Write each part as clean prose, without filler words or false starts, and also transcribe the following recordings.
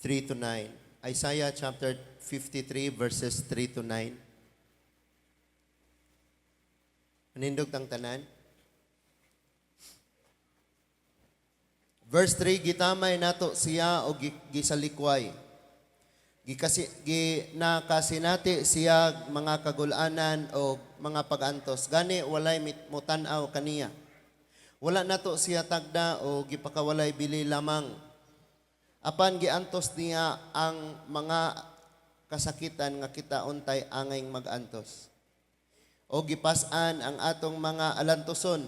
3 to 9. Isaiah chapter 53 verses 3 to 9. Manindog tang tanan. Verse 3, gitamay nato siya o gisalikway. Gikasi, nakasinati siya mga kagulanan o mga pagantos. Gani walay mutan-aw kaniya. Wala nato siya tagda o gipakawalay bili lamang. Apan giantos niya ang mga kasakitan nga kita untay angay magantos. O gipas-an ang atong mga alantoson.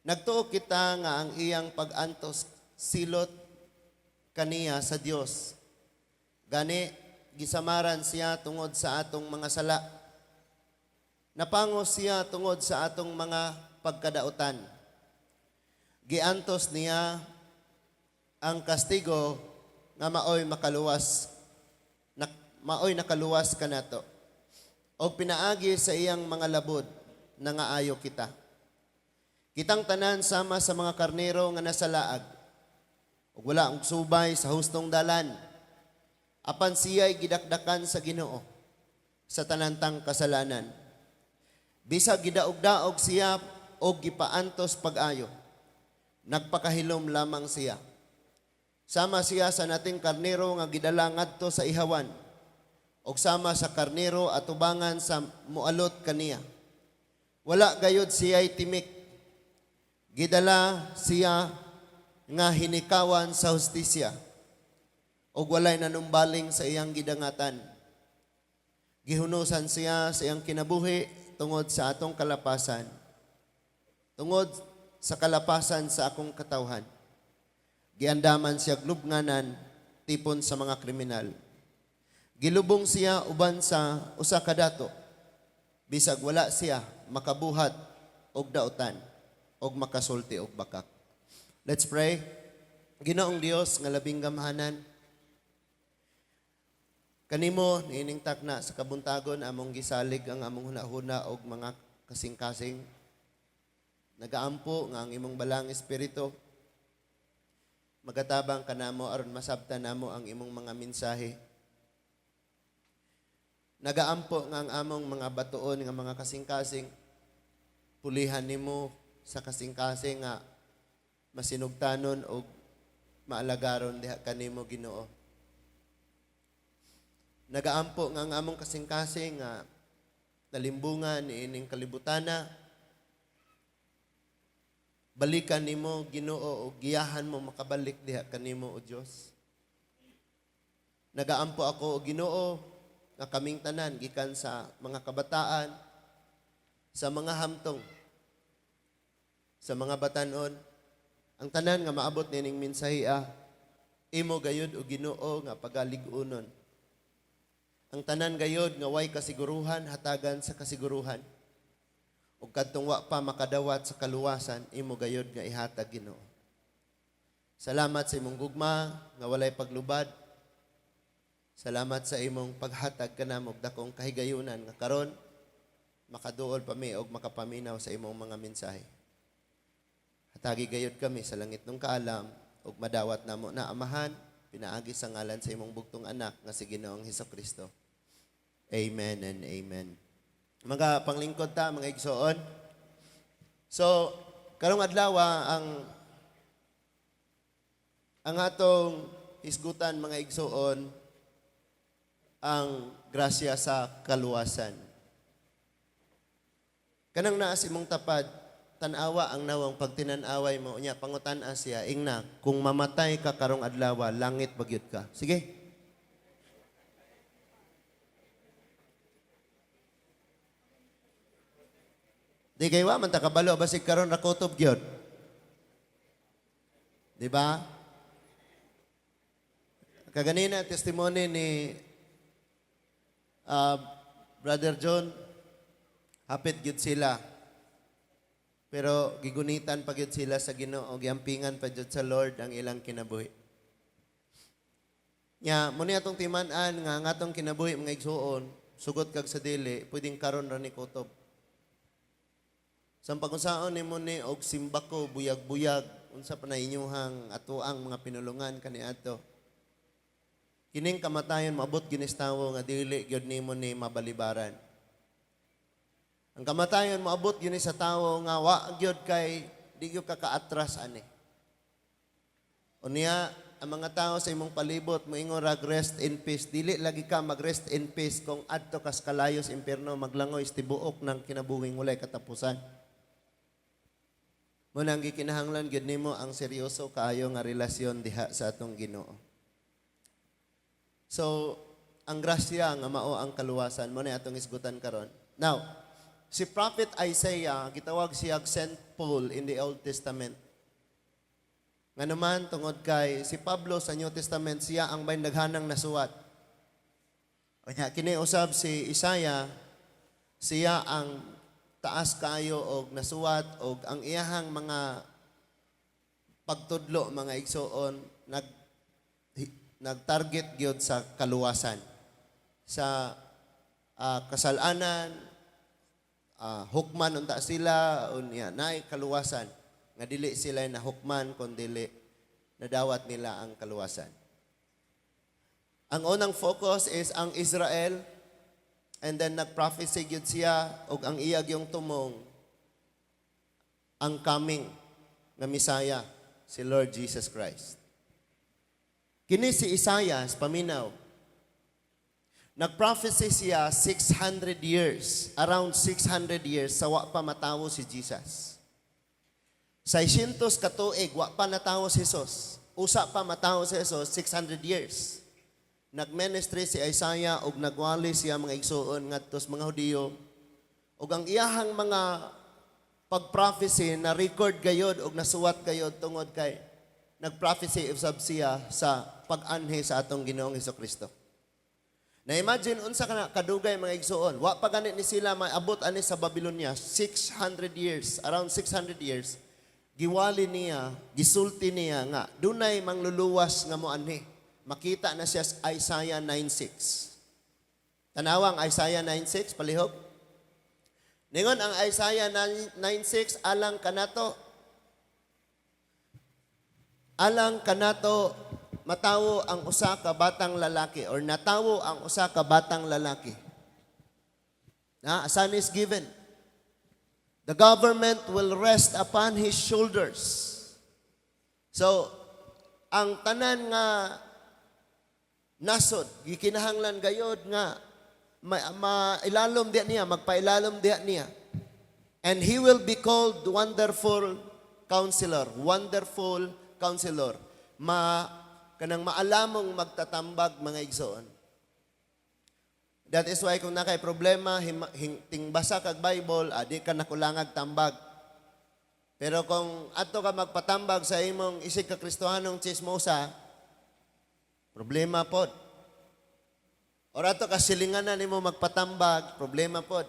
Nagtuo kita nga ang iyang pag-antos silot kaniya sa Dios. Gani gisamaran siya tungod sa atong mga sala. Napangos siya tungod sa atong mga pagkadautan. Giantos niya ang kastigo nga maoy makaluwas na, maoy nakaluwas kanato. Og pinaagi sa iyang mga labod nangaayo kita. Kitang tanan sama sa mga karnero nga nasa laag. Ug wala ang subay sa hustong dalan. Apan siya'y gidakdakan sa Ginoo sa tanantang kasalanan. Bisag gidaog-daog siya og gipaantos pag-ayo, nagpakahilom lamang siya. Sama siya sa nating karnero nga gidala ngadto sa ihawan, og sama sa karnero atubangan sa mualot kaniya. Wala gayod siya'y timik. Gidala siya nga hinikawan sa hustisya, og walay nanumbaling sa iyang gidangatan. Gihunusan siya sa iyang kinabuhi tungod sa atong kalapasan, tungod sa kalapasan sa akong katawhan. Giandaman siya lubnganan tipon sa mga kriminal. Gilubong siya uban sa usa ka dato. Bisag wala siya makabuhat og dautan og makasulti og bakak. Let's pray. Ginoong Dios nga labing gamhanan, kanimo niining takna sa kabuntagon among gisalig ang among hunahuna og mga kasing-kasing. Nagaampo nga ang imong balang espiritu magatabang kanamo aron masabtan namo ang imong mga mensahe. Nagaampo nga ang among mga batuon nga mga kasing-kasing pulihan nimo sa kasing-kasing nga masinugtanon og maalagaron diha kanimo, Ginoo. Nagaampo nga ang among kasing-kasing nga nalimbungan niining kalibutana, balikan nimo, Ginoo, og giyahan mo makabalik diha kanimo, o Dios. Nagaampo ako, o Ginoo, nga kaming tanan gikan sa mga kabataan, sa mga hamtong, sa mga batanon, ang tanan nga maabot nining mensahiya, imo gayud, o Ginoo, nga pagalig-unon. Ang tanan gayod nga way kasiguruhan, hatagan sa kasiguruhan. Ug kadtong wa pa makadawat sa kaluwasan, imo gayod nga ihatag, Ginoo. Salamat sa imong gugma nga walay paglubad. Salamat sa imong paghatag kanamo og dakong kahigayunan nga karon makaduol pa mi og makapaminaw sa imong mga mensahe. Hatagi gayod kami sa langitnong kaalam ug madawat namo na, Amahan, pinaagi sa ngalan sa imong bugtong anak nga si Ginoong Hesukristo. Amen and amen. Mga panglingkod ta, mga igsoon. So, karong adlaw ang atong hisgutan, mga igsoon, ang grasya sa kaluwasan. Kanang naa sa imong tapad, tan-awa ang nawong pagtinan-away mo unya pangutan-a siya, ingna, kung mamatay ka karong adlaw, langit ba gyud ka? Sige. Di kay wa man ta kabalo basig karon ra kutob gyud. Di ba? Kaganina testimony ni Brother John, hapit gyud sila. Pero gigunitan pa gyud sila sa Ginoo, giampingan pa gyud sa Lord ang ilang kinabuhi. Nya, mo ni atong timan-an nga ang atong kinabuhi, mga igsuon, sugot kag sa dili, pwedeng karon ra ni kutob. Sa pag-unsaon nimo ni og simbako, buyag-buyag, unsa pa na inyuhang atuang mga pinulungan kaniadto. Kining kamatayon maabot gyud sa tawo nga dili gyud nimo ni mabalibaran. Ang kamatayon moabot gyud ni sa tawo nga wa gyud kay di gyud ka kaatras ani. Unya ang mga tao sa imong palibot moingon rag "Rest in peace." Dili lagi ka mag-rest in peace kung adto kas kalayo sa impierno, maglangoy sa tibuok ng kinabuhing walay katapusan. Mao nang gikinahanglan gyud nimo ang seryoso kaayo nga relasyon diha sa atong Ginoo. So, ang grasya nga mao ang kaluwasan mao na atong isgutan karon. Now, si Prophet Isaiah, gitawag siya Saint Paul in the Old Testament. Nga naman, tungod kay si Pablo sa New Testament, siya ang may daghanang nasuwat. Kanya kini usab si Isaiah, siya ang taas kaayo og nasuwat og ang iyahang mga pagtudlo, mga igsoon, nag-target gyud sa kaluwasan sa kasalanan, hukman unta sila unya naay kaluwasan nga dili sila na hukman kon dili nadawat nila ang kaluwasan. Ang unang focus is ang Israel, and then nag-prophecy gyud siya og ang iya gyung tumong ang coming nga Messiah, si Lord Jesus Christ. Kini si Isaias, paminaw. Nag-prophecy siya 600 years, around 600 years sa wa pa matawo si Jesus. 600 katuig, wa pa natawo si Jesus. Usa pa matawo si Jesus, 600 years. Nag-ministry si Isaiah ug nagwali siya, mga igsuon, ngadto sa mga Hudiyo. Ug ang iyahang mga pag-prophecy na record gayod ug nasuwat gayod tungod kay nag-prophecy usab siya sa pag-anhi sa atong Ginoong Kristo. Na imagine unsa ka na kadugay, mga igsuon. Wa pa gani ni sila maabot ani sa Babylonia, 600 years, around 600 years. Giwali niya, gisulti niya nga dunay mangluluwas nga moanhi. Makita na siya sa Isaiah 9:6. Tanawa ang Isaiah 9:6, palihog. Ningon ang Isaiah 9:6, "Alang kanato matawo ang usa ka batang lalaki," or natawo ang usa ka batang lalaki. Na a son is given. "The government will rest upon his shoulders." So, ang tanan nga nasod, gikinahanglan gayod nga mailalom diya niya, magpailalom diya niya. "And he will be called Wonderful Counselor, Wonderful Counselor." Ma kanang maalamong magtatambag, mga igsoon. That is why kung nakay problema, tingbasa kag Bible, adi ka nakulangag tambag. Pero kung adto ka magpatambag sa imong isig ka Kristohanong chismosa, problema pod. Or ato ka silinganan nimo magpatambag, problema pod.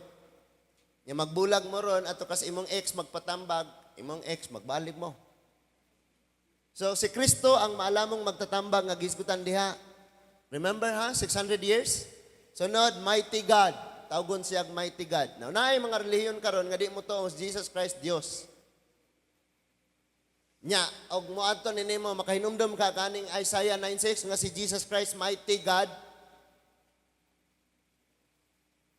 Nya magbulag mo ron, ato ka sa imong ex magpatambag, imong ex magbalik mo. So si Kristo ang maalamong magtatambag nga gisgutan diha. Remember ha, 600 years? Sunod, Mighty God. Tawgon siya Mighty God. Now, naay mga relihiyon karon nga di mo to Jesus Christ Dios. Nya, og moadto ni nimo, makahinumdom ka kaning Isaiah 9:6 nga si Jesus Christ Mighty God?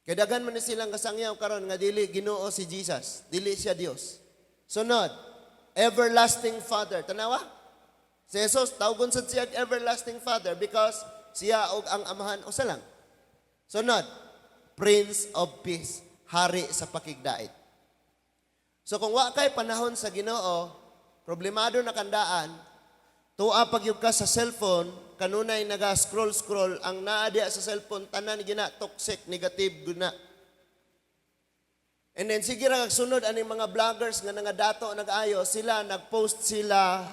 Kay daghan man ni silang kasangyaw karon nga dili Ginoo si Jesus, dili siya Dios. Sunod, Everlasting Father. Tanawa? Si Jesus tawgon sad siya Everlasting Father because siya og ang Amahan usa lang. Sunod, Prince of Peace, hari sa pakigdait. So kung wa kay panahon sa Ginoo, problemado na kandaan, tuwa pagyud ka sa cellphone, kanunay naga scroll scroll, ang naa diya sa cellphone tanan gina toxic, negative guna. And then sige ra kag sunod aning mga vloggers nga nangadato nag-ayo, sila nag-post sila.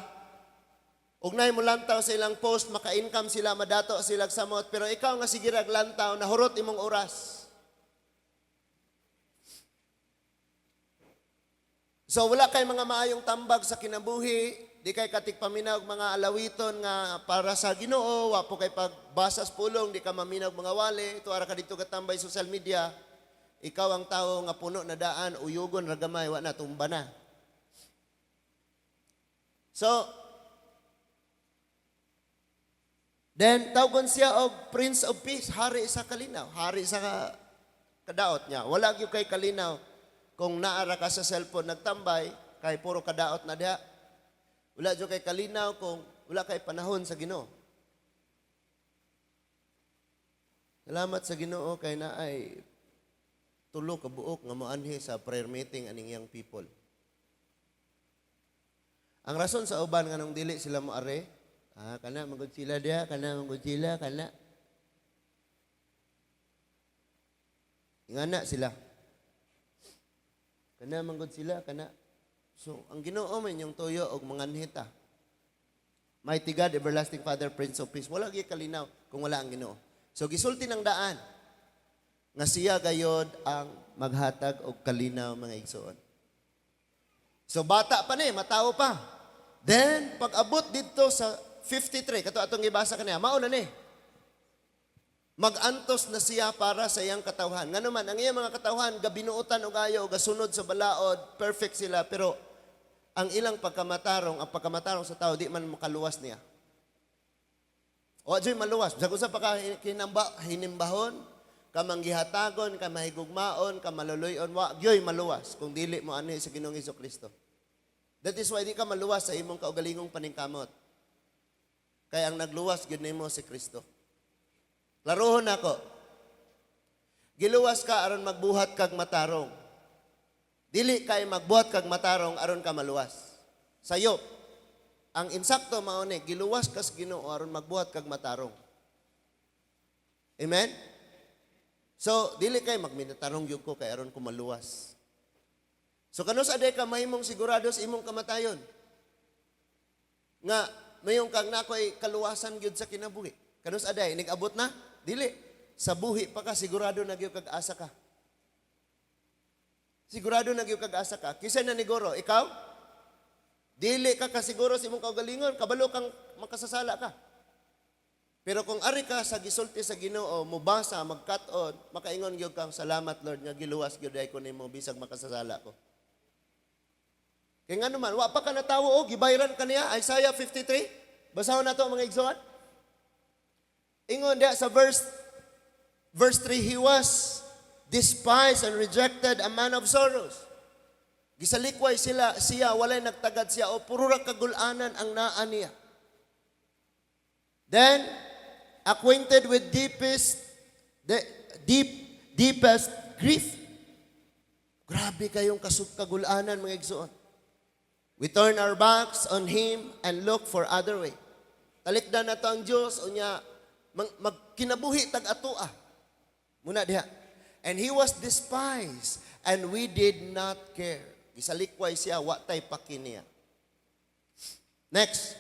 Ug nay mo lantaw sa ilang post, maka-income sila, madato sila samot. Pero ikaw nga sige rag lantaw, nahurot imong oras. So wala kay mga maayong tambag sa kinabuhi, di kay katigpaminaw og mga alawiton nga para sa Ginoo, wa po kay pagbasa sa pulong, di ka maminaw og mga wali, tuara ka dito katambay social media. Ikaw ang tao nga puno na daan, uyugon ra gamay, wa na tumba na. So, Then tawgon siya og Prince of Peace, hari sa kalinaw, hari sa kadaot niya. Wala gyud kay kalinaw kung naara ka sa cellphone nagtambay kay puro kadaot na diha. Wala gyud kay kalinaw kung wala kay panahon sa Ginoo. Salamat sa Ginoo kay naay tulo ka buok nga moanhi sa prayer meeting aning young people. Ang rason sa uban nga nung dili sila moare, kana magud sila diha, kana magud sila, kana. Ingana sila. Kana manggod sila, kana. So, ang Ginoo man yung tuyo og manganhi ta. Mighty God, Everlasting Father, Prince of Peace. Wala gyud kalinaw kung wala ang Ginoo. So, gisulti ng daan nga siya gayod ang maghatag og kalinaw, mga igsoon. So, bata pa ni, matawo pa. Then, pag abot dito sa 53, kato atong gibasa kaniya, mao na ni. Magantos na siya para sa iyang katawhan. Ngano man, ang iyang mga katawhan, gabinuotan og ayo, gasunod sa balaod, perfect sila, pero ang ilang pagkamatarong, ang pagkamatarong sa tao, di man makaluwas niya. O, adyo'y maluwas. Bisag usa pa ka kinamba, hinimbahon, ka manggihatagon, ka mahigugmaon, ka maluluyon, wa gyo'y maluwas kung dili mo ani sa Ginoong Kristo. That is why di ka maluwas sa imong kaugalingong paningkamot. Kaya ang nagluwas gyud nimo si Kristo. Klarohon nako. Giluwas ka aron magbuhat kag matarong. Dili kay magbuhat kag matarong aron ka maluwas. Sayo. Ang insakto mao ni giluwas ka sa Ginoo aron magbuhat kag matarong. Amen? So, dili kay magminatarong gyud ko kay aron ko maluwas. So kanus aday ka mahimong sigurado sa imong kamatayon? Nga mayong kag nako ay kaluwasan gyud sa kinabuhi. Kanus aday nigabot na? Dili. Sa buhi pa ka sigurado na gyud kag asa ka. Sigurado na gyud kag asa ka. Kinsa na niguro? Ikaw? Dili ka kasiguro sa imong kaugalingon, kabalo kang makasasala ka. Pero kung ari ka sa gisulti sa Ginoo, mubasa, magkat-on, makaingon gyud kang salamat, Lord, nga giluwas gyud ay ko nimo bisag makasasala ko. Kay ngano man, wa pa ka natawo o gibayran ka niya, Isaiah 53. Basahon nato, mga igsoon. Ingon diya sa verse 3, "He was despised and rejected, a man of sorrows." Gisalikway sila siya, walay nagtagad siya o puro ra kagulanan ang naa niya. Then acquainted with deepest the deep deepest grief. Grabe kayong kagulanan, mga igsoon. We turn our backs on him and look for other way. Talikdan na to ang Diyos, unya magkinabuhi tag atoa. Muna diha. And he was despised and we did not care. Gisalikway siya, wa tay paki niya. Next.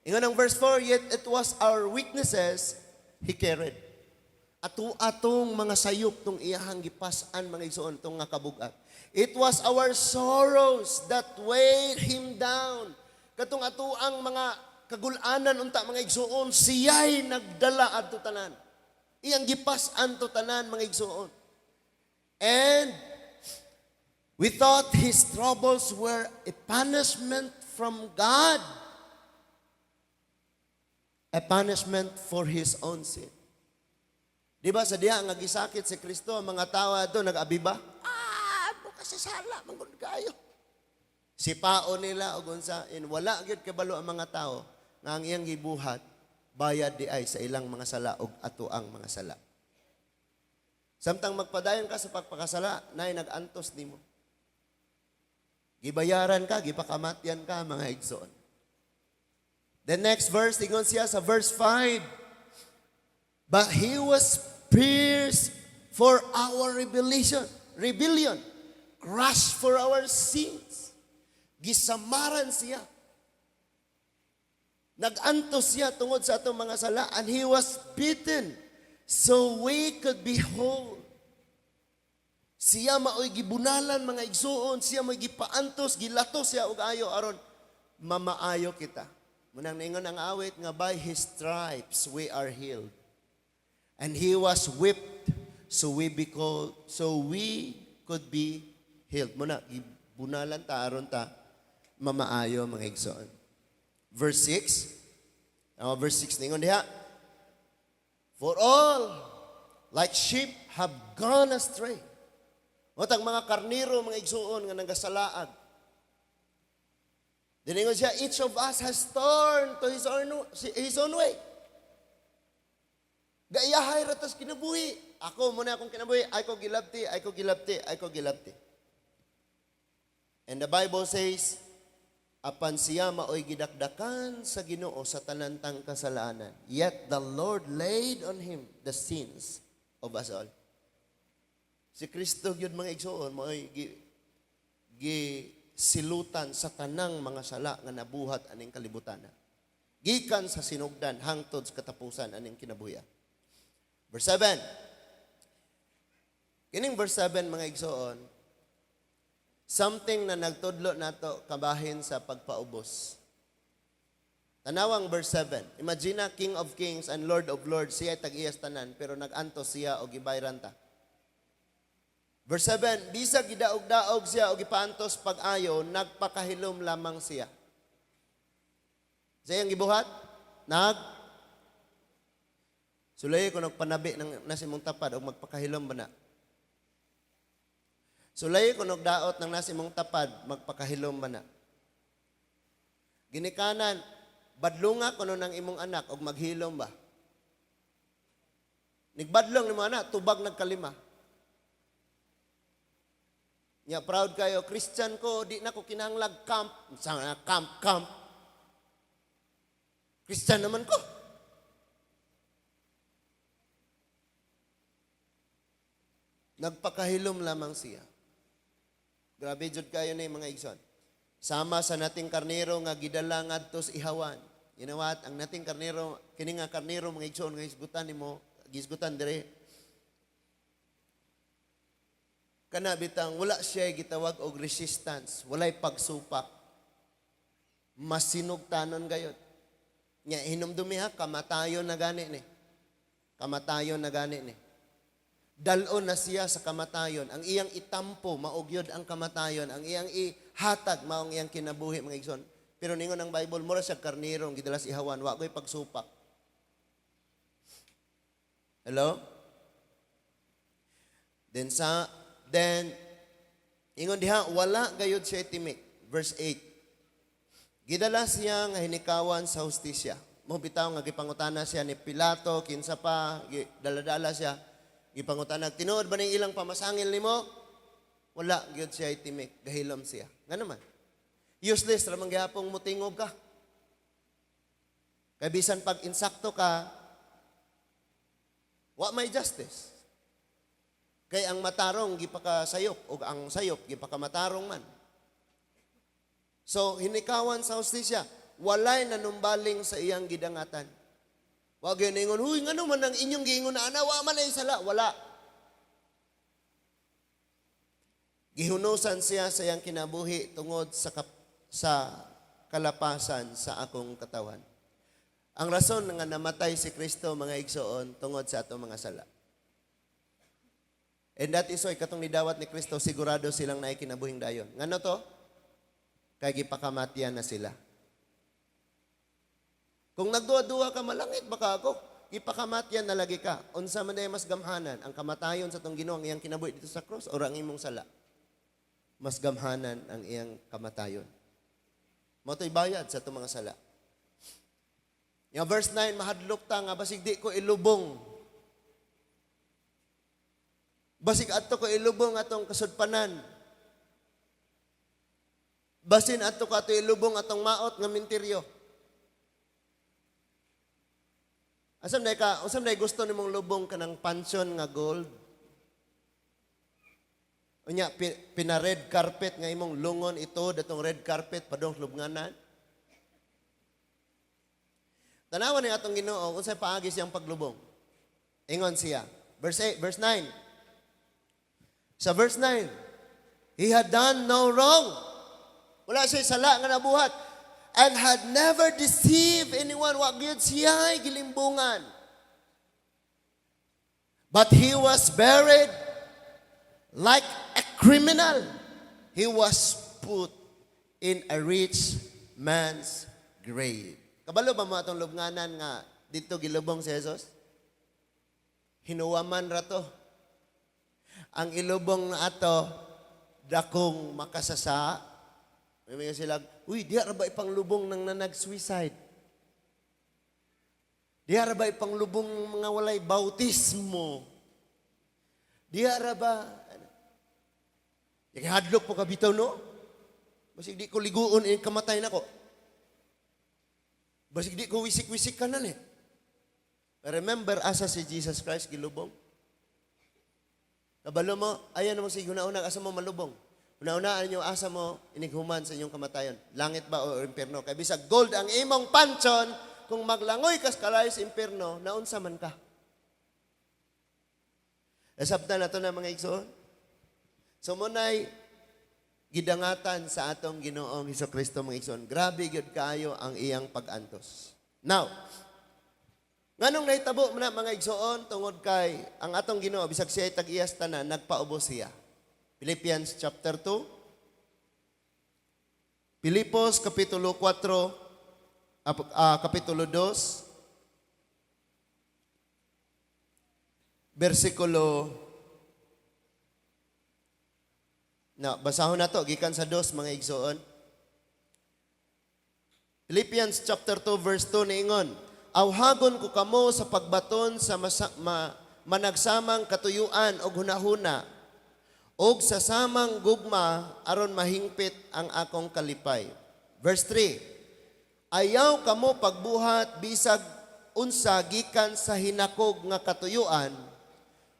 Ingon ang verse 4, "Yet it was our weaknesses he carried." Ato atong mga sayop tong iyahang gipas-an, mga igsoon, tong nga kabugat. "It was our sorrows that weighed him down." Katong ato ang mga kagulanan unta, mga igsoon, siya'y nagdala adto tanan. Iyang gipas-an to tanan, mga igsoon. "And we thought his troubles were a punishment from God, a punishment for his own sin." Di ba sa diha nga gisakit si Kristo, ang mga tao ato nag-abiba? Ah, sala, manggod kayo. Sipao nila og unsa in wala gyud kabalo ang mga tao nga ang iyang gibuhat bayad di ay sa ilang mga sala og ato ang mga sala. Samtang magpadayon ka sa pagpakasala, naay nag-antos nimo. Gibayaran ka, gipakamatyan ka, mga igsoon. The next verse, ingon siya sa verse 5, "But he was pierced for our rebellion, crushed for our sins." Gisamaran siya. Nag-antos siya tungod sa atong mga sala, "And he was beaten so we could be whole." Siya maoy gibunalan, mga igsuon, siya maoy gipaantos, gilatos siya og ayo aron mamaayo kita. Munang ningon ang awit nga by his stripes we are healed. "And he was whipped so we could be healed." Muna gibunalan ta aron ta mamaayo, mga igsoon. Verse 6. Now, verse 6 ningon diha, "For all, like sheep, have gone astray." Matag mga karniro, mga igsuon nga nagasalaag. Diningon siya, "Each of us has turned to his own way." Gaiyahay ra tas kinabuhi. Ako muna akong kinabuhi, ay ko gilabti, ay ko gilabti, ay ko gilabti. And the Bible says, apan siya maoy gidakdakan sa Ginoo sa tanan tang kasalanan. Yet the Lord laid on him the sins of us all. Si Kristo gyud, mga igsuon, maoy gi silutan sa tanang mga sala nga nabuhat aning kalibutan. Gikan sa sinugdan hangtod sa katapusan aning kinabuhi. Verse 7. Kining verse 7, mga igsuon, something na nagtudlo nato kabahin sa pagpaubos. Tanawang verse 7. Imagine na King of Kings and Lord of Lords, siya tag-iyas tanan, pero nag-antos siya o gibayran ta. Verse 7, bisag gidaog-daog siya o gipaantos pag-ayo, nagpakahilom lamang siya. Sa iyang gibuhat? Sulay ko nagpanabi ng nasa imong tapad o magpakahilom ba na? Sulay ko nagdaot ng nasa imong tapad, magpakahilom ba na? Ginikanan, badlunga kuno ng imong anak og maghilom ba? Nigbadlong nimo anak, tubag nagkalima. Nya proud kayo, "Christian ko, di na ko kinahanglag camp." Sa camp, camp. Christian naman ko. Nagpakahilom lamang siya. Grabe jud kayo na mga igsoon. Sama sa nating karnero nga gidala ngadto sa ihawan. You know what? Ang nating karnero, kini nga karnero, mga igsoon, nga hisgutan nimo, gisgutan dire. Kana bitang wala siya gitawag og resistance, walay pagsupak. Masinugtanon gayod. Nya hinumdumi ha, kamatayon na gani ni. Kamatayon na gani ni. Dalon na siya sa kamatayon. Ang iyang itampo, mao gyud ang kamatayon. Ang iyang ihatag, maong iyang kinabuhi, mga igsoon. Pero ningon ang Bible, mura siya karnero, ang gidala sa ihawan, wa ko'y pagsupak. Hello? Then, ingon diha, wala gayud siya timik. Verse 8. Gidala siya nga hinikawan sa hustisya. Mo bitaw nga gipangutana siya ni Pilato, kinsa pa, dala-dala siya. Gipangutana, "Tinuod ba ning ilang pamasangil nimo?" Wala gyud siya timik, gahilom siya. Nga naman. Useless ra man gihapong mutingog ka. Kay bisan pag insakto ka, wa may justice. Kay ang matarong gipakasayop o ang sayop gipakamatarong man. So hinikawan sa hustisya, walay nanumbaling sa iyang gidangatan. Wa gyud ingon, "Huy, ngano man ang inyong giingon na ana, wa man ay sala." Wala. Gihunusan siya sa iyang kinabuhi tungod sa kalapasan sa akong katawan. Ang rason nga namatay si Kristo, mga igsoon, tungod sa atong mga sala. And that is why katong nidawat ni Kristo, sigurado silang naay kinabuhing dayon. Ngano to? Kay gipakamatyan na sila. Kung nagduwa-duwa ka, malangit baka ako, gipakamatyan na lagi ka. Unsa man mas gamhanan, ang kamatayon sa tong Ginoo, ang iyang kinabuhi dito sa cross, o ang imong sala? Mas gamhanan ang iyang kamatayon. Mao to'y bayad sa atong mga sala. Nga verse 9, mahadlok ta nga basig di ko ilubong. Basig adto ko ilubong atong kasudpanan. Basin adto ko ato ilubong atong maot nga minteryo. Asam na ka, usam na gusto nimong lubong kanang pansyon nga gold? Unya pina red carpet nga imong lungon ito datong red carpet padong lubnganan. Tanawan ni atong Ginoo unsay paagi siyang paglubong. Ingon siya. Verse 8, verse 9. Sa verse 9, he had done no wrong. Wala siya sala nga nabuhat. And had never deceived anyone. Wa gyud siya gilimbungan. But he was buried like a criminal. He was put in a rich man's grave. Kabalo ba mo atong lubnganan nga dito gilubong si Jesus? Hinuwaman ra to. Ang ilubong na ato, dakong makasasa. May mga sila, "Uy, diha ra ba ipanglubong ng nanag-suicide? Diha ra ba ipanglubong ng mga walay bautismo? Diha ra ba?" Hadlok po ka bitaw, no? Basig di ko liguon, eh, kamatay na ko. Basig di ko wisik-wisik ka na eh. Remember, asa si Jesus Christ gilubong? Kabalo mo, ayan mo sige, una-una, asa mo malubong? Una-unaan niyo, asa mo inighuman sa inyong kamatayon? Langit ba o impierno? Kay bisag gold ang imong pansyon, kung maglangoy kas kalayo sa impierno, naunsa man ka? Nasabtan na to na, mga igsoon. So munay gidangatan sa atong Ginoong Hesus Kristo, mga igsoon. Grabe gyud kaayo ang iyang pag-antos. Now, nganong nahitabo man na, mga igsoon? Tungod kay ang atong Ginoo, bisag siya ay tag-iyas tanan, nagpaubos siya. Philippians chapter 2. Pilipos kapitulo 4, kapitulo 2, versikulo na basahon na to gikan sa 2, mga igsoon. Philippians chapter 2 verse 2 niingon, "Awhagon ko kamo sa pagbaton sa managsamang katuyuan og hunahuna og sa samang gugma aron mahingpit ang akong kalipay." Verse 3, "Ayaw kamo pagbuhat bisag unsa gikan sa hinakog nga katuyuan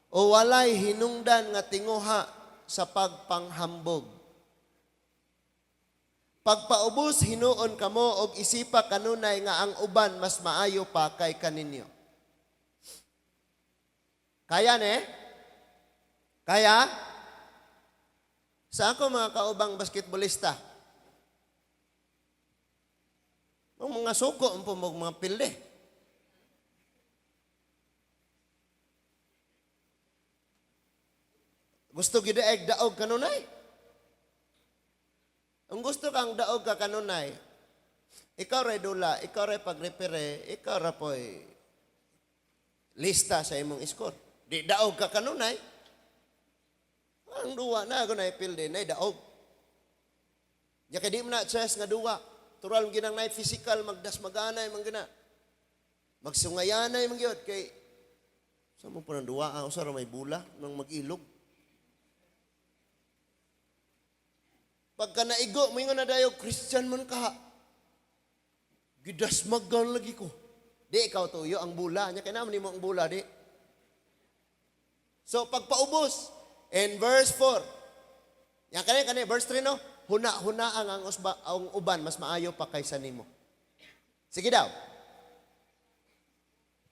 o walay hinungdan nga tinguha sa pagpanghambog. Pagpaubos hinuon kamo og isipa kanunay nga ang uban mas maayo pa kay kaninyo." Kaya ne? Kaya? Sa ako mga kaubang basketballista, ang mga suko ang po mga pilde. Gusto gid ay daog kanunay. Ang gusto kang daog ka kanunay, ikaw ray dula, ikaw ray pagrepere, ikaw ra po'y lista sa imong score. Di daog ka kanunay. Ang duwa na ako na pilde, na daog. Ya kay di man na chess nga duwa. Tural ginang nay physical, magdasmaganay man gina. Magsungayanay man gyud kay sa mo po ng duwa, ang usa ra may bula nang mag-ilog. Pagka naigo, mo na dayo, Christian man ka. Gidasmagan lagi ko. Di ikaw tuyo ang bula. Nya kay naman nimo ang bula, di. So pagpaubos, in verse 4. Nya kani kani verse 3, no? Huna-huna ang uban mas maayo pa kaysa nimo. Sige daw.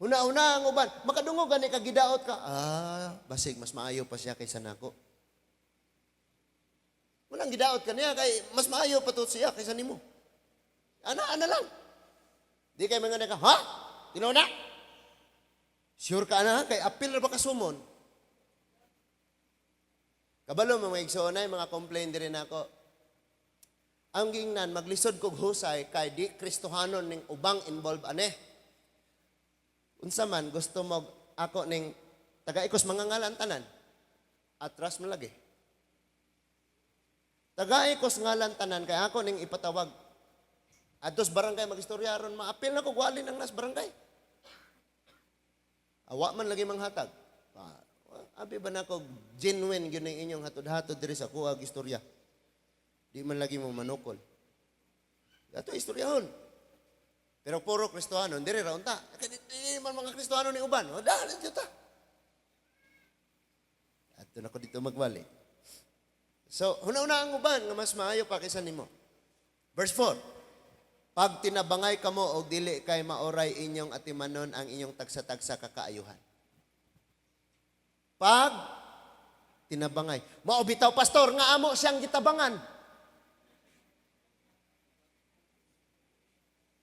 Huna-huna ang uban. Makadungog gani ka gidaot ka. Ah, basig mas maayo pa siya kaysa nako. Walang gidaot ka niya kay mas maayo pa to siya kaysa nimo. Ana, ana lang. Di kay mga ka, ha? Tinuod na? Sure ka na kay apil ra ba kasumon? Kabalo mga igsoonay, mga complain diri nako. Ang gingnan maglisod kog husay kay di Kristohanon ning ubang involved ane. Unsa man gusto mo ako ning taga-ikos mga ngalan tanan. Atras man lagi. Taga-ikos ngalan tanan kay ako ning ipatawag. Adtos barangay magistorya ron maapil na ko gwalin ang nas barangay. Awa man lagi manghatag. Abi ba nako genuine gyud ning inyong hatod-hatod diri sa kuha istorya. Di man lagi mo manukol. Ato istoryahon. Pero puro Kristohanon, diri ra unta. Kay di man mga Kristohano ni uban. O dahil dito ta. Ato na ko dito magwali. So, huna-huna ang uban nga mas maayo pa kaysa nimo. Verse 4. Pag tinabangay kamo og dili kay maoray inyong atimanon ang inyong tagsa-tagsa kakaayuhan. Pag tinabangay. Mao bitaw, pastor, nga amo siyang gitabangan.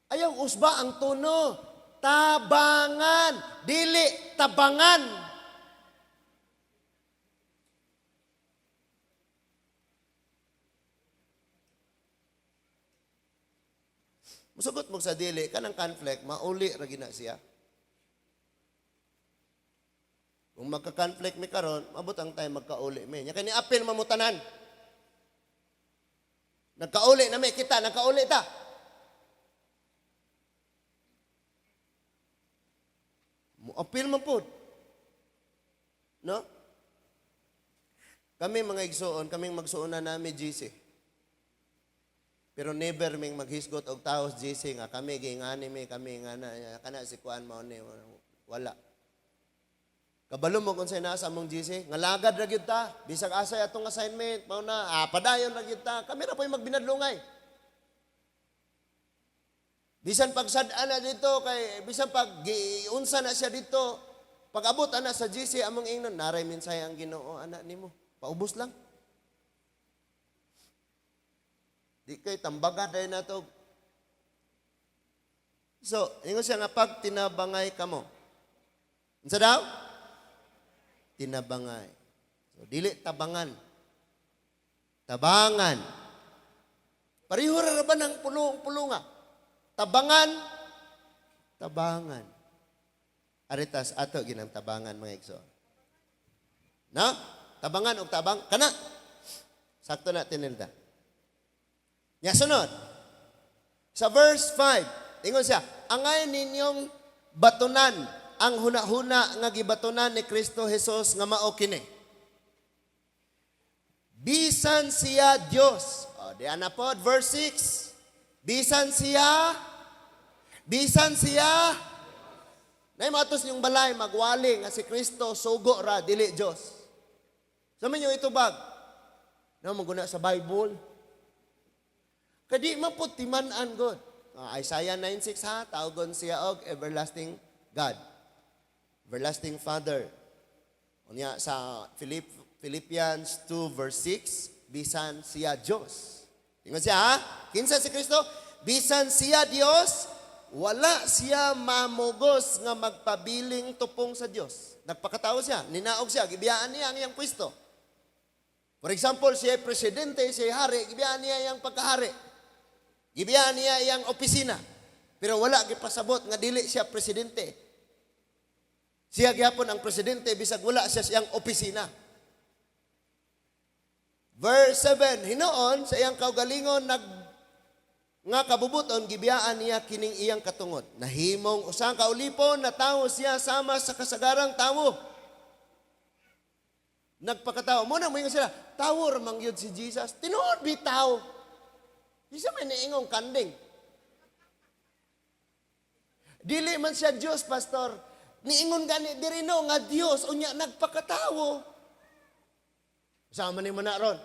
Ayaw usba ang tono. Tabangan, dili tabangan. Musugot mo sa dili, kanang conflict, mauli ra gina siya. Kung magka-conflict mi karon, mabot ang time magkauli mi. Nya kay ni apil mamutanan. Nagkauli na mi kita, nagkauli ta. Mo-apil man pod. No? Kami mga igsoon, kaming magsuonan nami GC. Pero never ming maghisgot og taos GC nga kami giingani mi, kami nga na kana si kuan mao ni, wala. Kabalo mo kung sa nasa among GC, nga lagad ra gyud ta, bisag asay atong assignment, mao na, padayon ra gyud ta. Kami ra po'y magbinadlungay. Bisan pagsad-an na dito kay bisan pag giunsa na siya dito, pag-abot ana sa GC among ingnon, naray minsay ang Ginoo ana nimo. Paubos lang. Di kay tambaga dahil na to. So, ingon siya nga pag tinabangay kamo. Unsa daw? Tinabangay. So, dili tabangan. Tabangan. Pareho ra ba ng pulong-pulunga? Tabangan, tabangan. Aritas ato ginang tabangan mga igsoon. Na? Tabangan og tabang kana. Sakto na tinilda. Nya sunod. Sa verse 5, ingon siya, angay ninyong batunan ang hunahuna nga gibatunan ni Kristo Jesus nga mao kini. Bisan siya Dios. O, di ana pod, verse 6. Bisan siya, bisan siya, nay matos niyong balay, magwali nga si Kristo sugo ra, dili Dios. Sa inyo itubag, na maguna sa Bible. Kadi man po timan-an God. Isaiah 9:6 ha, tawgon siya og everlasting God. Everlasting Father. Unya sa Philippians 2 verse 6, bisan siya Dios. Ingon siya ha, kinsa si Kristo? Bisan siya Dios, wala siya mamugos nga magpabiling tupong sa Dios. Nagpakatao siya, ninaog siya, gibiyaan niya ang iyang pwesto. For example, siya ay presidente, siya ay hari, gibiyaan niya iyang pagkahari. Gibiyaan niya iyang opisina. Pero wala gipasabot nga dili siya presidente. Siya gyapon ang presidente bisag wala siya siyang opisina. Verse 7, hinoon sa iyang kaugalingon nag nga kabubuton gibiyaan niya kining iyang katungod. Nahimong usang kaulipon na tawo siya sama sa kasagarang tawo. Nagpakatao. Muna mo sila, tawo ra man gyud si Jesus. Tinuod bitaw. Di siya may niingong kanding. Dili man siya Diyos, pastor. Niingon gani diri no nga Diyos unya nagpakatawo. Sama ni mo na ron.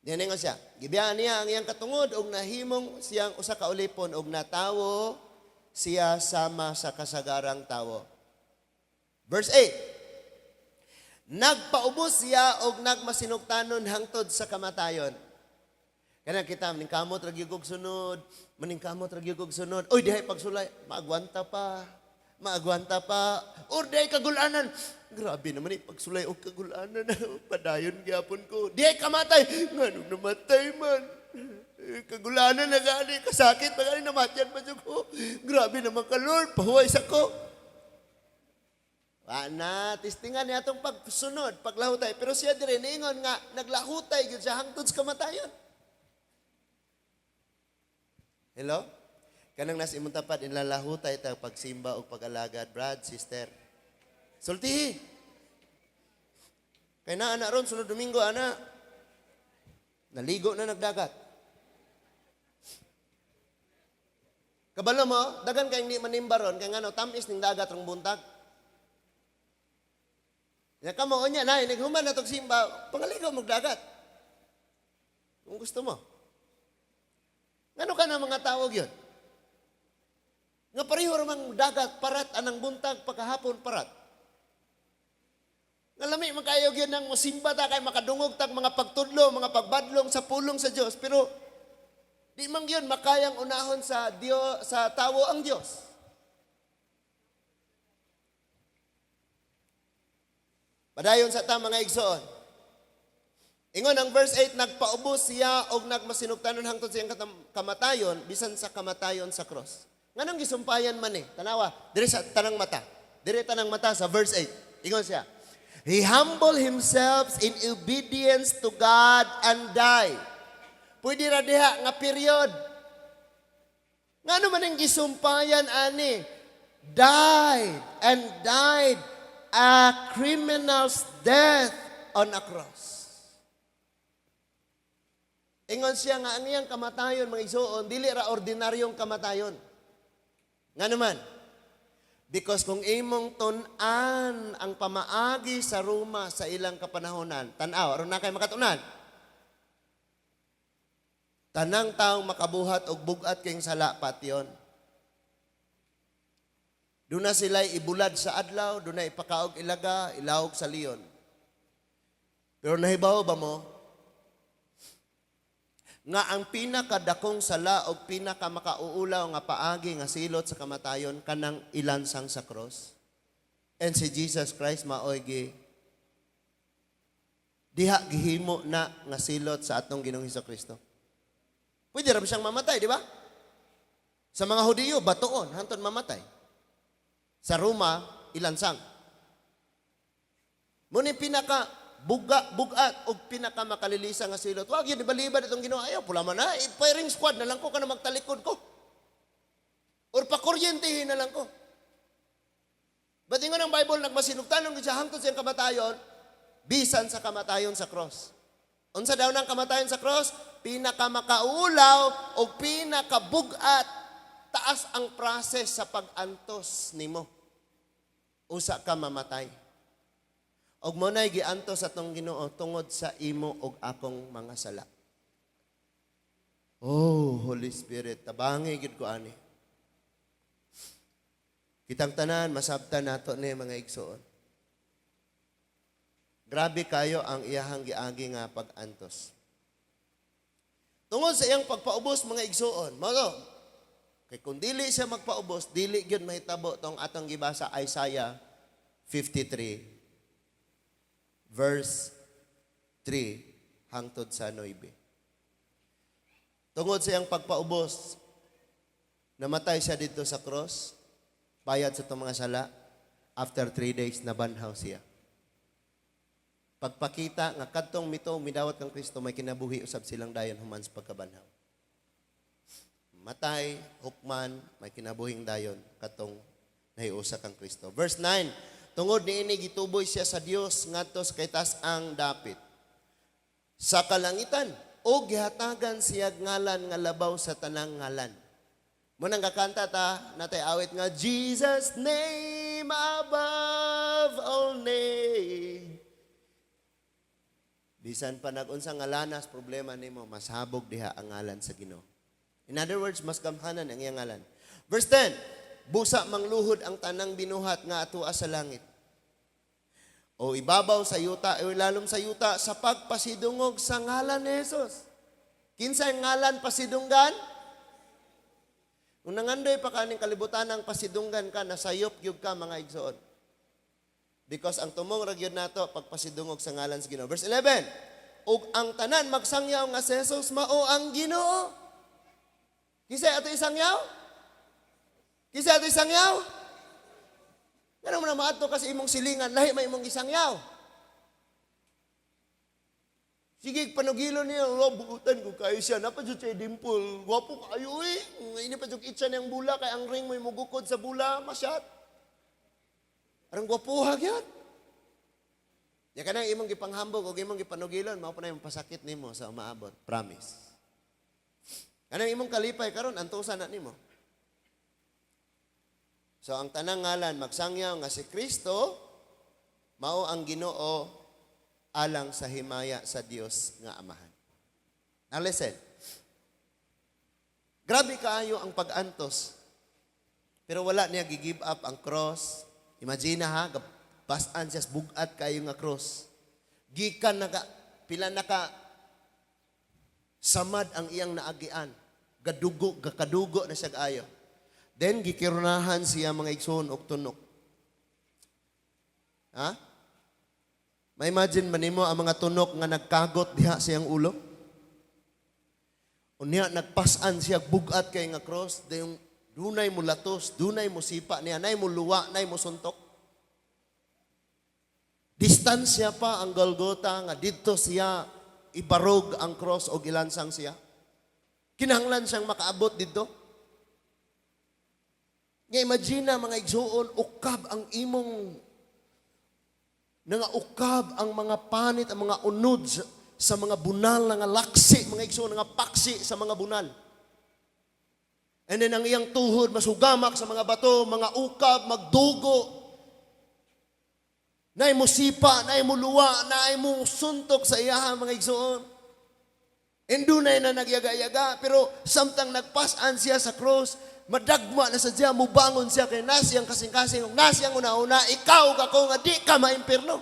Diyan siya. Gibiyaan niya ang iyang katungod og nahimong siyang usa ka ulipon og natawo siya sama sa kasagarang tawo. Verse 8. Nagpaubos siya og nagmasinugtanon hangtod sa kamatayon. Kanang kita maningkamot ra gyud og sunod, maningkamot ra gyud og sunod. Oy, dihay pagsulay, maagwanta pa. Maagwanta pa. Or dihay kagulanan. Grabe naman eh, pagsulay og kagulanan. Padayon gyapon ko. Dihay kamatay. Nganong namatay man. Kagulanan na gani, kasakit pa gani, namatyan pa jud ko. Grabe naman ka, Lord, pahuway sa ko. Wa na, testingan niya atong pagsunod, paglahutay. Pero siya dire, niingon nga, naglahutay gyud siya hangtod sa kamatayon. Hello? Kanang nasa imong tapat, inlalahutay ta pagsimba o pag-alagad, brad, sister. Sultihi. Kay na, ana ron, sunod Domingo, ana. Naligo na nagdagat. Kabalo mo, dagan kay hindi manimba ron, kay ngano, tamis ning dagat rong buntag. Ya kamo unya na, naghuman na tog simba, pangaligo mo dagat. Kung gusto mo. Ngano ka na mga tawag yun? Nga pareho ramang dagat, parat, anang buntag, pagkahapon, parat. Nga lami, magkayo yun ng musimba ta, kay makadungog tag mga pagtudlo, mga pagbadlong sa pulong sa Dios. Pero, di man yun makayang unahon sa Dios, sa tawo ang Dios. Padayon sa ta mga igsoon. Ingon ang verse 8, nagpaubos siya og nagmasinugtanon hangtod sa iyang kamatayon, bisan sa kamatayon sa cross. Nganong gisumpayan man eh? Tanawa, dire sa tanang mata. Dire tanang mata sa verse 8. Ingon siya, "He humbled himself in obedience to God and died." Pwede ra diha nga period. Ngano man ang gisumpayan ani? Died and died a criminal's death on a cross. Ingon siya nga ang iyang kamatayon, mga igsuon, dili ra ordinaryong kamatayon. Nga naman, because kung imong tun-an ang pamaagi sa Roma sa ilang kapanahonan, tan-aw, aron na kay makatunan. Tanang taong makabuhat og bugat kayong sala, patyon. Doon na sila ibulad sa adlaw, doon na ipakaog ilaga, ilawog sa leon. Pero nahibaw ba mo nga ang pinakadakong sala o pinakamakauulaw nga paagi nga silot sa kamatayon kanang ilansang sa cross? And si Jesus Christ maoy gi diha gihimo na nga silot sa atong Ginoong Hesus Kristo. Pwede ra ba siyang mamatay, di ba? Sa mga Hudiyo, batoon hantod mamatay. Sa Roma, ilansang. Muni pinaka buga, bugat og pinaka makalilisa nga silot. Wag yun, ibaliba itong Ginoo. Ayaw, pula man na. Firing squad na lang ko kana magtalikod ko. Or pakuryentihin na lang ko. But ingon ang Bible, nagmasinugtanon siya hangtod sa iyang kamatayon, bisan sa kamatayon sa cross. Unsa daw ng kamatayon sa cross? Pinakamakauulaw o pinakabugat, taas ang process sa pag-antos nimo. Usa ka mamatay. Og mo na'y giantos sa atong Ginoo tungod sa imo og akong mga sala. Oh, Holy Spirit, tabangi gid ko ani. Kitang tanan masabtan nato ni, mga igsoon. Grabe kayo ang iyahang giagi nga pag-antos. Tungod sa iyang pagpaubos, mga igsoon, mao to, kay kung dili siya magpaubos, dili gyud mahitabo tong atong gibasa, Isaiah 53 verse 3 hangtod sa 9. Tungod sa iyang pagpaubos, namatay siya dito sa cross, bayad sa itong mga sala, after 3 days, nabanhaw siya. Pagpakita nga kadtong mito midawat kang Kristo, may kinabuhi usab silang dayon human sa pagkabanhaw. Matay, hukman, may kinabuhing dayon katong nahiusa kang Kristo. Verse 9, tungod niini gituboy siya sa Dios ngadto sa kataas-ang dapit sa kalangitan o gihatagan siya ngalan nga labaw sa tanang ngalan. Mo nang gakanta ta natay awit nga "Jesus name above all name." Bisan pa nag-unsa nga lanas problema nimo, mas habog diha ang ngalan sa Ginoo. In other words, mas gamhanan ang iyang ngalan. Verse 10, busa mangluhod ang tanang binuhat nga atua sa langit o ibabaw sa yuta o ilalom sa yuta sa pagpasidungog sa ngalan ni Jesus. Kinsa ang ngalan pasidunggan? Kung nangandoy pa kaning kalibutan ang pasidunggan ka, nasayop gyud ka, mga igsoon. Because ang tumong ra gyud nato pagpasidungog sa ngalan sa Ginoo. Verse 11, ug ang tanan magsangyaw nga si Jesus mao ang Ginoo. Kinsa ato isangyaw? Kinsa ato isangyaw? Ngano mo na maadto ka sa imong silingan, lahi may imong isangyaw? Sige, panugilo niya, "Oh, buutan ko kayo siya. Naa pa jud siya dimple. Gwapo kayo eh. Ini pa jud itsa niyang bula, kay ang ring mo'y mugukod sa bula, masyat. Arang gwapuha gyud." Ya kanang imong gipanghambog o imong gipanugilon, mao pa na yung pasakit nimo sa umaabot. Promise. Kanang imong kalipay karon, antusan na nimo. So ang tanang ngalan magsangyaw nga si Kristo mao ang Ginoo alang sa himaya sa Dios nga Amahan. Now listen. Grabe kaayo ang pag-antos. Pero wala niya gi-give up ang cross. Imagine ha, basan siya sa bugat kayo nga cross. Gikan naka pila naka samad ang iyang naagian. Gadugo, gakadugo na siya kaayo. Then gikirunahan siya, mga igsoon, og tunok. Ha? Ma-imagine man nimo ang mga tunok nga nagkagot diha sa iyang ulo? Unya nagpasan siya bugat kay nga cross, dayong dunay mo latos, dunay mo sipa niya, nay mo luwa, nay mo suntok. Distansya pa ang Golgota nga didto siya ibarog ang cross o gilansang siya. Kinahanglan siyang makaabot didto. Nga imagine na, mga igsuon, ukab ang imong nangaukab ang mga panit, ang mga unod sa mga bunal, nga laksi, mga igsuon, nga paksi sa mga bunal. And then ang iyang tuhod masugamak sa mga bato, mga ukab, magdugo. Naay mo sipa, naay mo luwa, naay mo suntok sa iyaha, mga igsuon. And dunay na nagyaga-yaga, pero samtang nagpasan siya sa cross, madagma na sa siya, mubangon siya kay nasiyang kasing-kasing, nasiyang una-una, ikaw ka ko nga di ka maimpirno.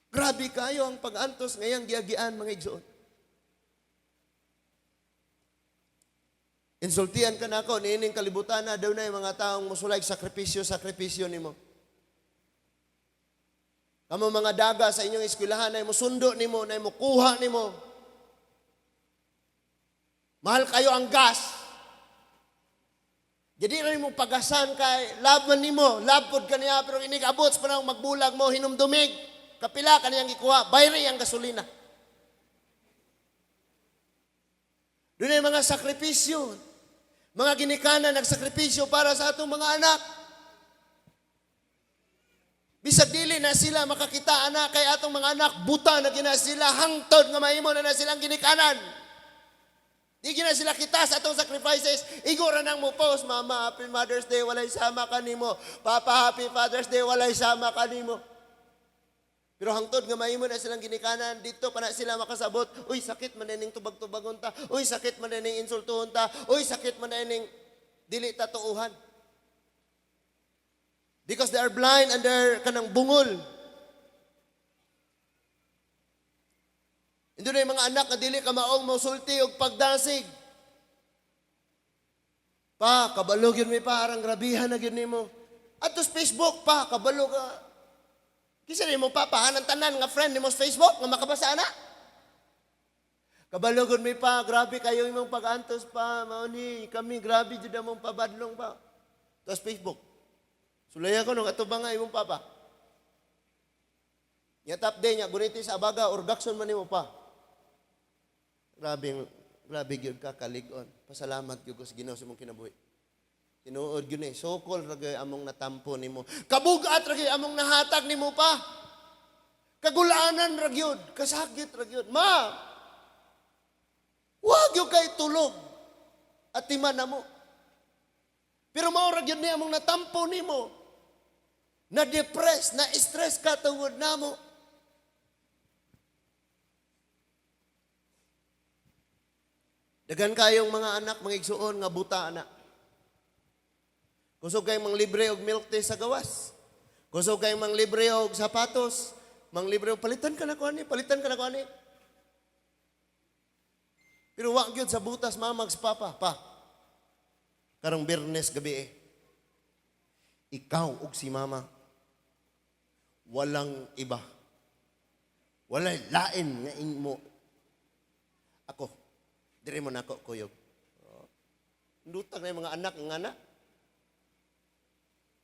Grabe kayo ang pag-antos ngayang giagian, mga igsoon. Insultian ka na ako, niining kalibutan na daw na yung mga taong musulay, sakripisyo, sakripisyo nimo. Kamo mga daga sa inyong eskwelahan, na mo sundo nimo, na mo kuha nimo. Mahal kayo ang gas. Jadi rin mo pagasan kay laban nimo, labod ka niya, pero inig abot sa panahon magbulag mo, hinumdumig. Kapila ka niyang ikuha, bayri ang gasolina. Doon ay mga sakripisyo. Mga ginikanan nagsakripisyo para sa atong mga anak. Bisag dili na sila makakita anak kay atong mga anak, buta na gina sila, hangtod nga mahimo na na silang ginikanan. Di gina sila kita sa atong sacrifices. Igo ra nang mo post, "Mama, happy Mother's Day, walay sama kanimo. Papa, happy Father's Day, walay sama kanimo." Pero hangtod nga mahimo na silang ginikanan, dito pa na sila makasabot, "Uy, sakit man ining tubag-tubagon ta. Uy, sakit man ining insultuhon ta. Uy, sakit man ining dili ta tuuhan." Because they are blind and they're kanang bungol. Hindi na yung mga anak nga dili ka maong mosulti og pagdasig. "Pa, kabalo gyud mi pa, arang grabihan na gyud nimo." Ato sa Facebook, "Pa, kabalo ka." Kinsa nimo papa, hanang tanan nga friend nimo sa Facebook nga makabasa ana. "Kabalo gud mi pa, grabe kayo imong pag-antos pa, mao ni kami grabe jud among pabadlong pa." Tapos Facebook. Sulaya ko nung ato ba nga imong papa. Nya top day nya guniti sa abaga or gakson man nimo pa. Grabe, grabe gyud ka kalig-on. Pasalamat gyud ko sa Ginoo sa imong kinabuhi. Tinuod gyud ni, sokol ra gyud among natampo nimo. Kabugat ra gyud among nahatag nimo pa. Kagulanan ra gyud, kasakit ra gyud. Ma, wag gyud kay tulog at timan na mo. Pero mao ra gyud ni among natampo nimo. Na-depress, na-stress ka tungod namo. Daghan kayong mga anak, mga igsuon nga buta ana. Kusog kayong manglibre og milk tea sa gawas. Kusog kayong manglibre og sapatos. Manglibre og palitan ka na ko ani, palitan ka na ko ani. Pero wa gyud sa butas mamag sa papa, pa. Karong Biyernes gabi eh. Ikaw ug si mama, walang iba. Walay lain nga imo. Ako, diri mo nako kuyog. Oh. Nindutag na yung mga anak nga anak.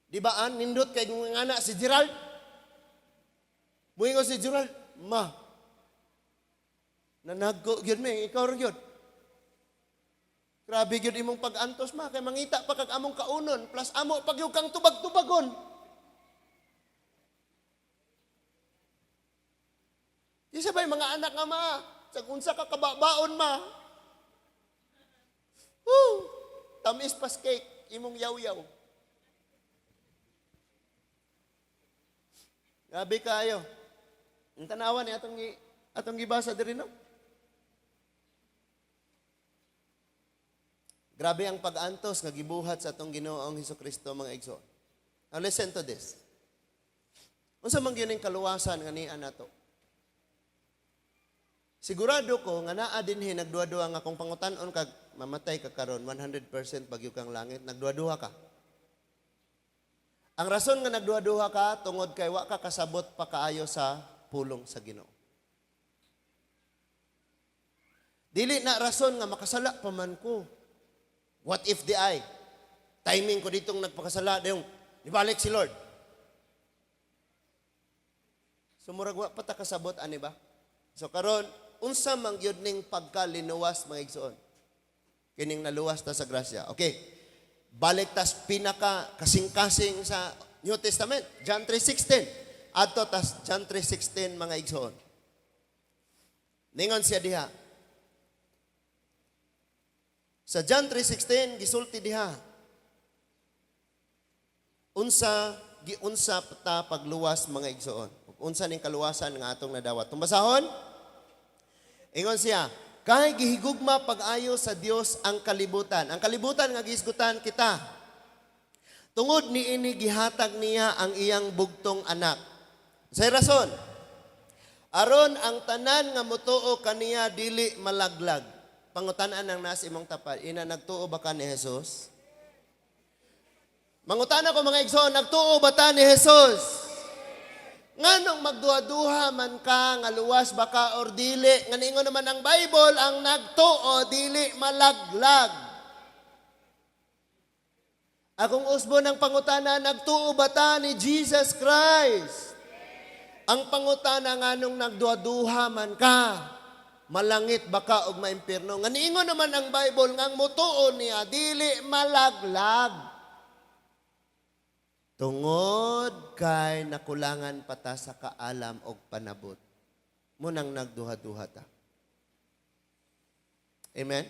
Di ba an nindot kay nga anak si Gerald? Muingon si Gerald, "Ma, nanagko gyud mi, ikaw ra gyud. Grabe gyud imong pag-antos, ma, kay mangita pa kag among kaunon plus amo pag kang tubag-tubagon." Di sabay mga anak nga ma, sa unsa ka kababaon ma. Woo! Tamis pas cake, imong yaw-yaw. Grabe kayo. Ang tanawan ni atong gibasa diri no. Grabe ang pag-antos nga gibuhat sa atong Ginoong Hesukristo, mga igsoon. Now listen to this. Unsa man gyud ning kaluwasan nga niya nato? Sigurado ko nga naa dinhi nagduha-duha nga kung pangutan-on kag mamatay ka karon 100% bagyo kang langit, nagduha-duha ka. Ang rason nga nagduha-duha ka, tungod kay wa ka kasabot pa kaayo sa pulong sa Ginoo. Dili na rason nga makasala pa man ko. What if di ay? Timing ko ditong nagpakasala, dayong nibalik si Lord. So murag wa pa ta kasabot ani ba? So karon, unsa man gyud ning pagkalinuwas, mga igsoon? Kining naluwas ta sa grasya. Okay. Balik tas pinaka kasing-kasing sa New Testament, John 3:16. Adto tas John 3:16, mga igsoon. Ningon siya diha. Sa John 3:16 gisulti diha. Unsa giunsa ta pagluwas, mga igsoon? Unsa ning kaluwasan nga atong nadawat? Tumbasahon? Ingon siya, "Kay gihigugma pag-ayo sa Dios ang kalibutan." Ang kalibutan nga gihisgutan kita. "Tungod niini gihatag niya ang iyang bugtong anak." Say rason? "Aron ang tanan nga motuo kaniya dili malaglag." Pangutan-an ang nasa imong tapad, ina, nagtuo ba ka ni Jesus? Mangutana ko, mga igsoon, nagtuo ba ta ni Jesus? Nganong magduha-duha man ka nga luwas ba ka or dili? Nga niingon naman ang Bible, ang nagtuo dili malaglag. Akong usbo ng pangutana, nagtuo ba ta ni Jesus Christ? Ang pangutana, nganong nagduha-duha man ka? Malangit ba ka og maimpierno? Nga niingon naman ang Bible nga ang motuo niya dili malaglag. Tungod kay nakulangan pa ta sa kaalam og panabot. Munang nagduha-duha ta. Amen?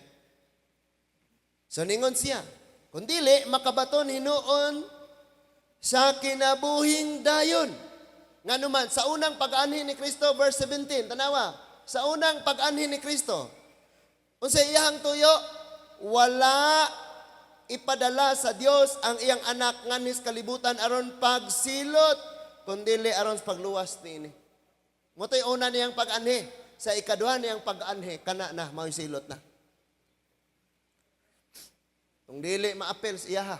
So ningon siya, kung dili, makabaton hinuon sa kinabuhing dayon. Nga naman, sa unang pag-anhi ni Kristo, verse 17, tanawa, sa unang pag-anhi ni Kristo, unsa iyang tuyo, wala ipadala sa Dios ang iyang anak nganhis kalibutan aron pagsilot, kundili aron sa pagluwas niini. Moto'y una niyang pag-anhi. Sa ikaduha niyang pag-anhi, kana na, mao'y silot na. Tung dili maapel sa iyaha.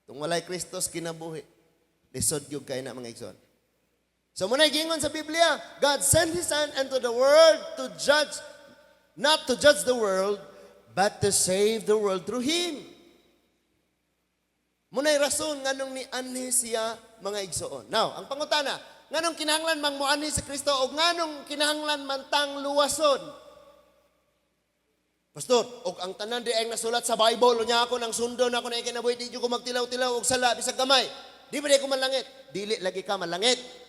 Tung walay Kristos kinabuhi, lisod gyud kay na, mga igsoon. So muna gingon sa Biblia, God sent His Son into the world to judge, not to judge the world, but to save the world through Him. Muna'y rason nganong ni-anhi siya, mga igsoon. Now, ang pangutana, nganong kinahanglan mang moanhi si Kristo o nganong kinahanglan man tang luwason? Pastor, og ang tanan di ay nasulat sa Bible, unya ako nang sundon ako na ikinabuhi, di ko magtilaw-tilaw og sala bisag gamay. Di ba di ko malangit? Dili lagi ka malangit.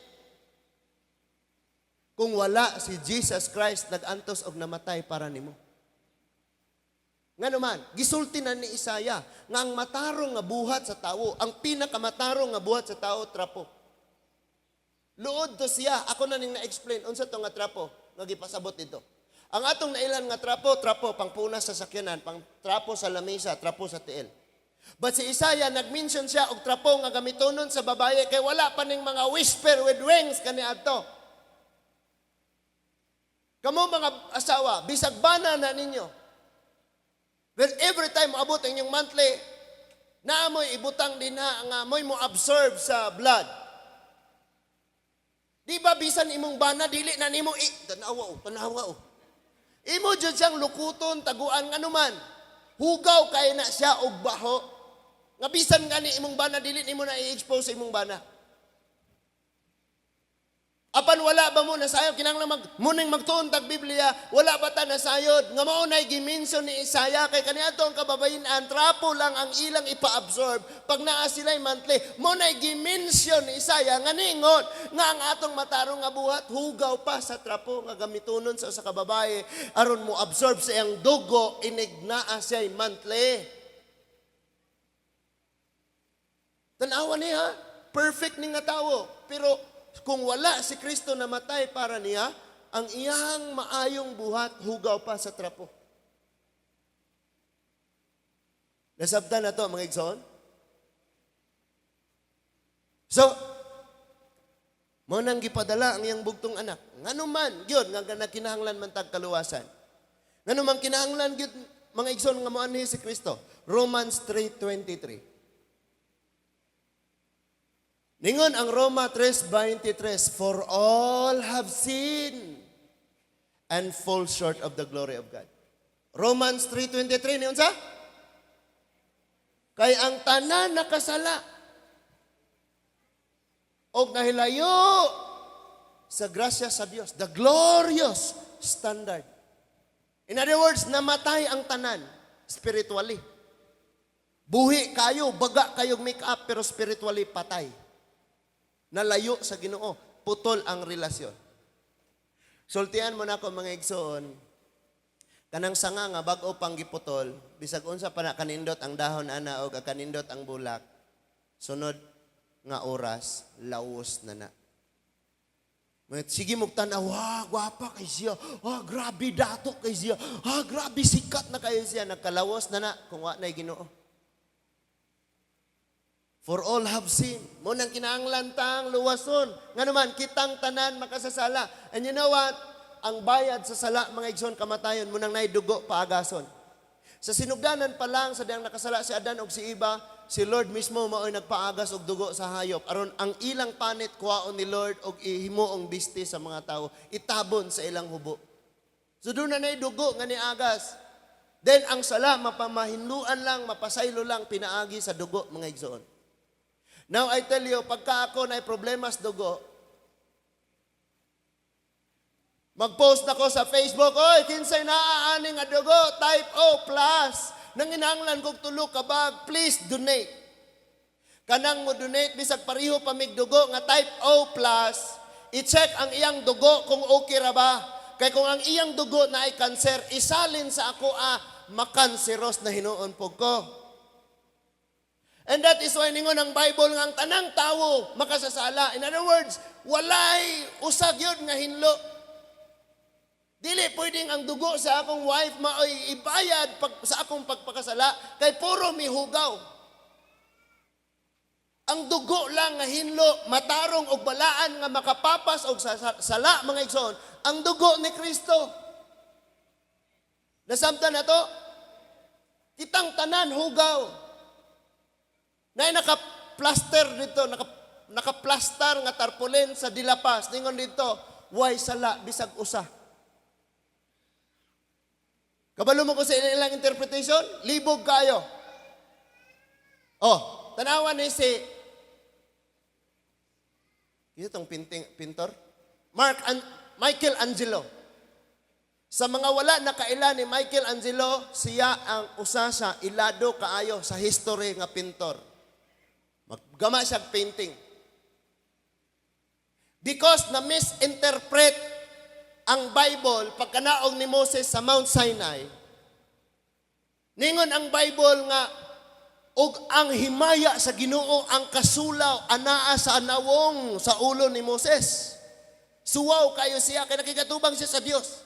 Kung wala si Jesus Christ nag-antos og namatay para nimo. Nga naman, gisulti na ni Isaiah nga ang matarong nga buhat sa tawo, ang pinakamatarong nga buhat sa tao, trapo. Luod to siya. Ako na ning na-explain unsa to nga trapo nga gipasabot dito. Ang atong nailan nga trapo, trapo pangpunas sa sakyanan, pang trapo sa lamesa, trapo sa tiil. But si Isaiah, nag-mention siya og trapo nga gamitonon sa babaye kay wala pa ning mga whisper with wings kaniadto. Kamo mga asawa, bisag bana na ninyo. But every time moabot ang inyong monthly, naamoy ibutang din ha, nga mo'y mo absorb sa blood. Di ba bisan imong bana, dili na nimo i tanawa oh, tanawa oh. Imo jud siyang lukuton, taguan nga man. Hugaw kay na siya og baho. Nga bisan gani imong bana, dili nimo na i-expose sa imong bana. Apan wala ba mo nasayod kinahanglan mag muning magtuon tag Biblia, wala ba ta nasayod nga mao nay gimension ni Isaiah kay kaniadto ang kababayen-an, trapo lang ang ilang ipa-absorb pag naa sila'y monthly? Mo nay gimension ni Isaiah nga ningon nga ang atong matarong nga buhat hugaw pa sa trapo nga gamitonon sa usa ka babaye aron mo absorb sa iyang dugo inig naa siya'y monthly. Tan-awa niya, perfect ni nga tawo, pero kung wala si Kristo namatay para niya, ang iyang maayong buhat hugaw pa sa trapo. Nasabtan na to, mga igsoon? So, mo nang gipadala ang iyang bugtong anak. Ngano man, gyud, nga kinahanglan man tag kaluwasan. Ngano man kinahanglan gyud, mga igsoon, nga moanhi si Kristo. Romans 3:23. Ningon ang Roma 3:23, "For all have sinned and fall short of the glory of God." Romans 3:23, niyon sa? Kay ang tanan nakasala og nahilayo sa grasya sa Dios, the glorious standard. In other words, namatay ang tanan spiritually. Buhi kayo, baga kayong make-up, pero spiritually patay. Nalayo sa Ginoo, putol ang relasyon. Sultian mo na ako, mga igsoon, kanang sanga nga bag-o pang giputol, bisag unsa pa na kanindot ang dahon ana og kanindot ang bulak, sunod nga oras, lawos na na. Sige mo tanaw, "Wah, gwapa kay siya. Wah, grabe dato kay siya. Ah, grabe sikat na kayo siya." Nagkalawos na na kung wa na'y Ginoo. For all have sinned. Mao nang kinahanglan tang luwason. Nga naman, kitang tanan makasasala. And you know what? Ang bayad sa sala, mga igsoon, kamatayon. Mao nang naay dugo paagason. Sa sinugdanan pa lang, sa diyang nakasala si Adan og si Eva, si Lord mismo mao'y nagpaagas og dugo sa hayop aron ang ilang panit kuhaon ni Lord og ihimuong bisti sa mga tao, itabon sa ilang hubo. So doon na na'y dugo nga niagas. Then ang sala mapamahinluan lang, mapasaylo lang pinaagi sa dugo, mga igsoon. Now I tell you, pagka ako na problema sa dugo, mag-post ako sa Facebook, "Oy, kinsay naa ani nga dugo, type O plus, nanginahanglan kog tulo ka bag, please donate." Kanang mo donate, bisag pareho pa mig dugo nga type O plus, i-check ang iyang dugo kung okay ra ba. Kay kung ang iyang dugo na ay kanser, isalin sa ako ah, makanseros na hinuon po ko. And that is why ningon ang Bible nga ang tanang tawo makasasala. In other words, walay usag yun nga hinlo. Dili pwedeng ang dugo sa akong wife maoy ibayad sa akong pagpakasala kay puro mihugaw. Ang dugo lang nga hinlo, matarong og balaan nga makapapas og sala, mga igsoon, ang dugo ni Kristo. Nasabtan na to? Kitang tanan hugaw. Na naka-plaster dito, naka-plastar nga tarpaulin sa Dela Paz. Ningon dito, "Way sala bisag usa." Kabalo mo ko sa ilang interpretation? Libog kayo. Oh, tanawan ni si ito tong painting, pintor? Michael Angelo. Sa mga wala nakaila ni Michael Angelo, siya ang usa sa ilado kaayo sa history nga pintor. Maggama siya og painting. Because na misinterpret ang Bible pagkanaog ni Moses sa Mount Sinai, ningon ang Bible nga og ang himaya sa Ginoo ang kasulaw anaa sa anawong sa ulo ni Moses. Suwaw kayo siya kay nakigatubang siya sa Dios.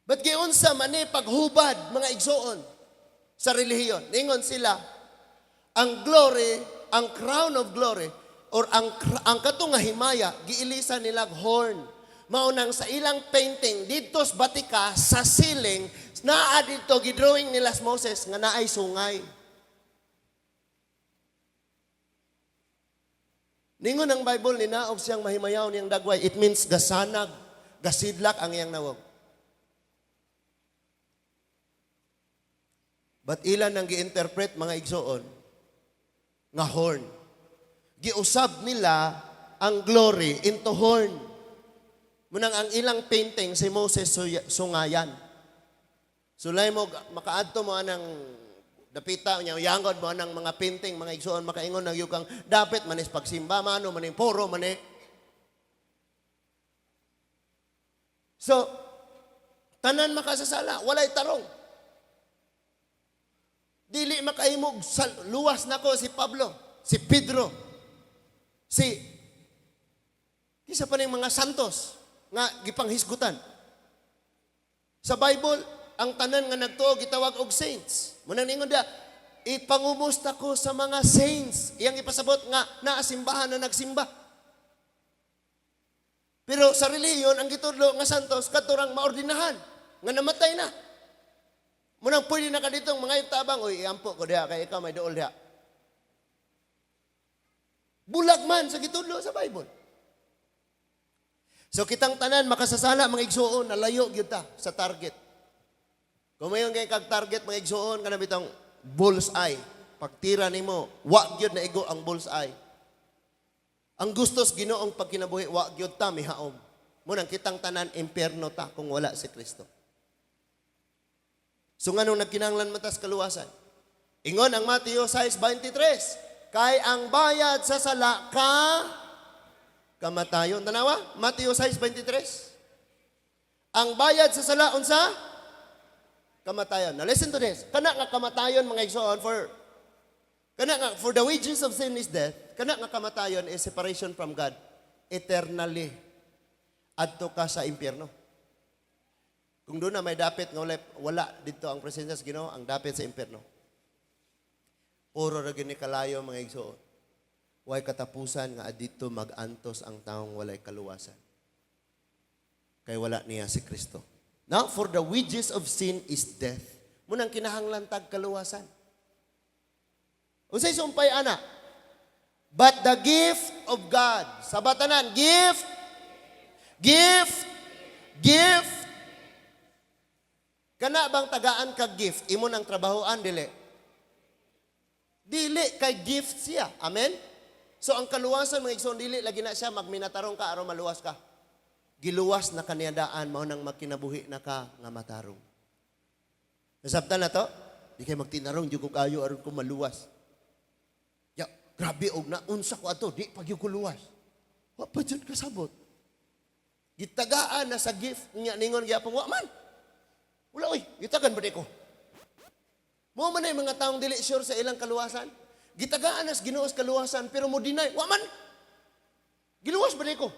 But giunsa man ni paghubad, mga igsoon, sa relihiyon? Ningon sila, ang glory, ang crown of glory, or ang kato nga himaya, giilisan nila horn. Mao nang sa ilang painting didto sa Batika sa ceiling, naa didto gidrawing nila si Moses nga naay sungay. Ningon ang Bible, ninaog siyang mahimayaw niyang dagway. It means gasanag, gasidlak ang iyang nawog. But ilan ang gi-interpret, mga igsoon, nga horn. Giusab nila ang glory into horn. Munang ang ilang painting si Moses sungayan. Sulay mo, makaadto mo anang dapita niya, yangod mo anang mga painting, mga igsoon, makaingon ng yukang dapit manis pagsimba, mano maning puro mani. So, tanan makasasala, walay tarong. Dili makahimog luwas nako si Pablo, si Pedro, si kisa pa ning mga santos nga gipanghisgutan. Sa Bible, ang tanan nga nagtuo gitawag og saints. Munang ningon dia, "Ipangumusta ko sa mga saints." Iyang ipasabot nga naa simbahan na nagsimba. Pero sa relihiyon, ang gitudlo nga santos katurang maordinahan nga namatay na. Munang pwede na ka ditong mga tabang, "Oy, iampo ko diha kay ikaw may duol diha." Bulag man sa gitudlo sa Bible. So kitang tanan makasasala, mga igsuon, nalayo gyud ta sa target. Kung mayon kay kag target, mga igsuon, kana bitong bull's eye. Pagtira nimo, wa gyud na igo ang bull's eye. Ang gustos Ginoong pagkinabuhi, wa gyud ta mihaom. Munang kitang tanan impierno ta kung wala si Kristo. So nganong nagkinahanglan man tas kaluwasan? Ingon ang Mateo 6:23, kay ang bayad sa sala ka kamatayon. Tanawa? Mateo 6:23. Ang bayad sa sala unsa? Kamatayon. Now listen to this. Kana nga kamatayon, mga igsoon, for kana nga for the wages of sin is death. Kana nga kamatayon is separation from God eternally. Adto ka sa impyerno. Kung doon na may dapit nga wala, wala dito ang presensya sa Ginoo, ang dapit sa impyerno. Puro ra gyud ni kalayo, mga igsoon. Way katapusan nga adito mag-antos ang taong walay kaluwasan. Kay wala niya si Kristo. Now, for the wages of sin is death. Munang kinahanglan tag kaluwasan. Unsay sumpay ana? But the gift of God. Sa batanan, gift, gift, gift. Kana bang tagaan ka gift, imo nang trabahoan, dili? Dili, kay gift siya. Amen? So ang kaluwasan, mga igsoon, dili lagi na siya magminatarong ka aron maluwas ka. Giluwas na kaniya daan, mao nang magkinabuhi na ka nga matarong. Nasabtan na to? Di kay magtinarong jud ko kayo aron ko maluwas. Ya, grabe og naunsa ko ato, di pa gyud ko luwas. Wa pa jud kasabot. Gitagaan na sa gift niya, ningon gyapon wa man. Wala oy, gitagan ba di ko? Mo man ay mga taong dili sure sa ilang kaluwasan. Gitagaan nas Ginoo sa kaluwasan pero mo deny, wa man. Giluwas ba di ko?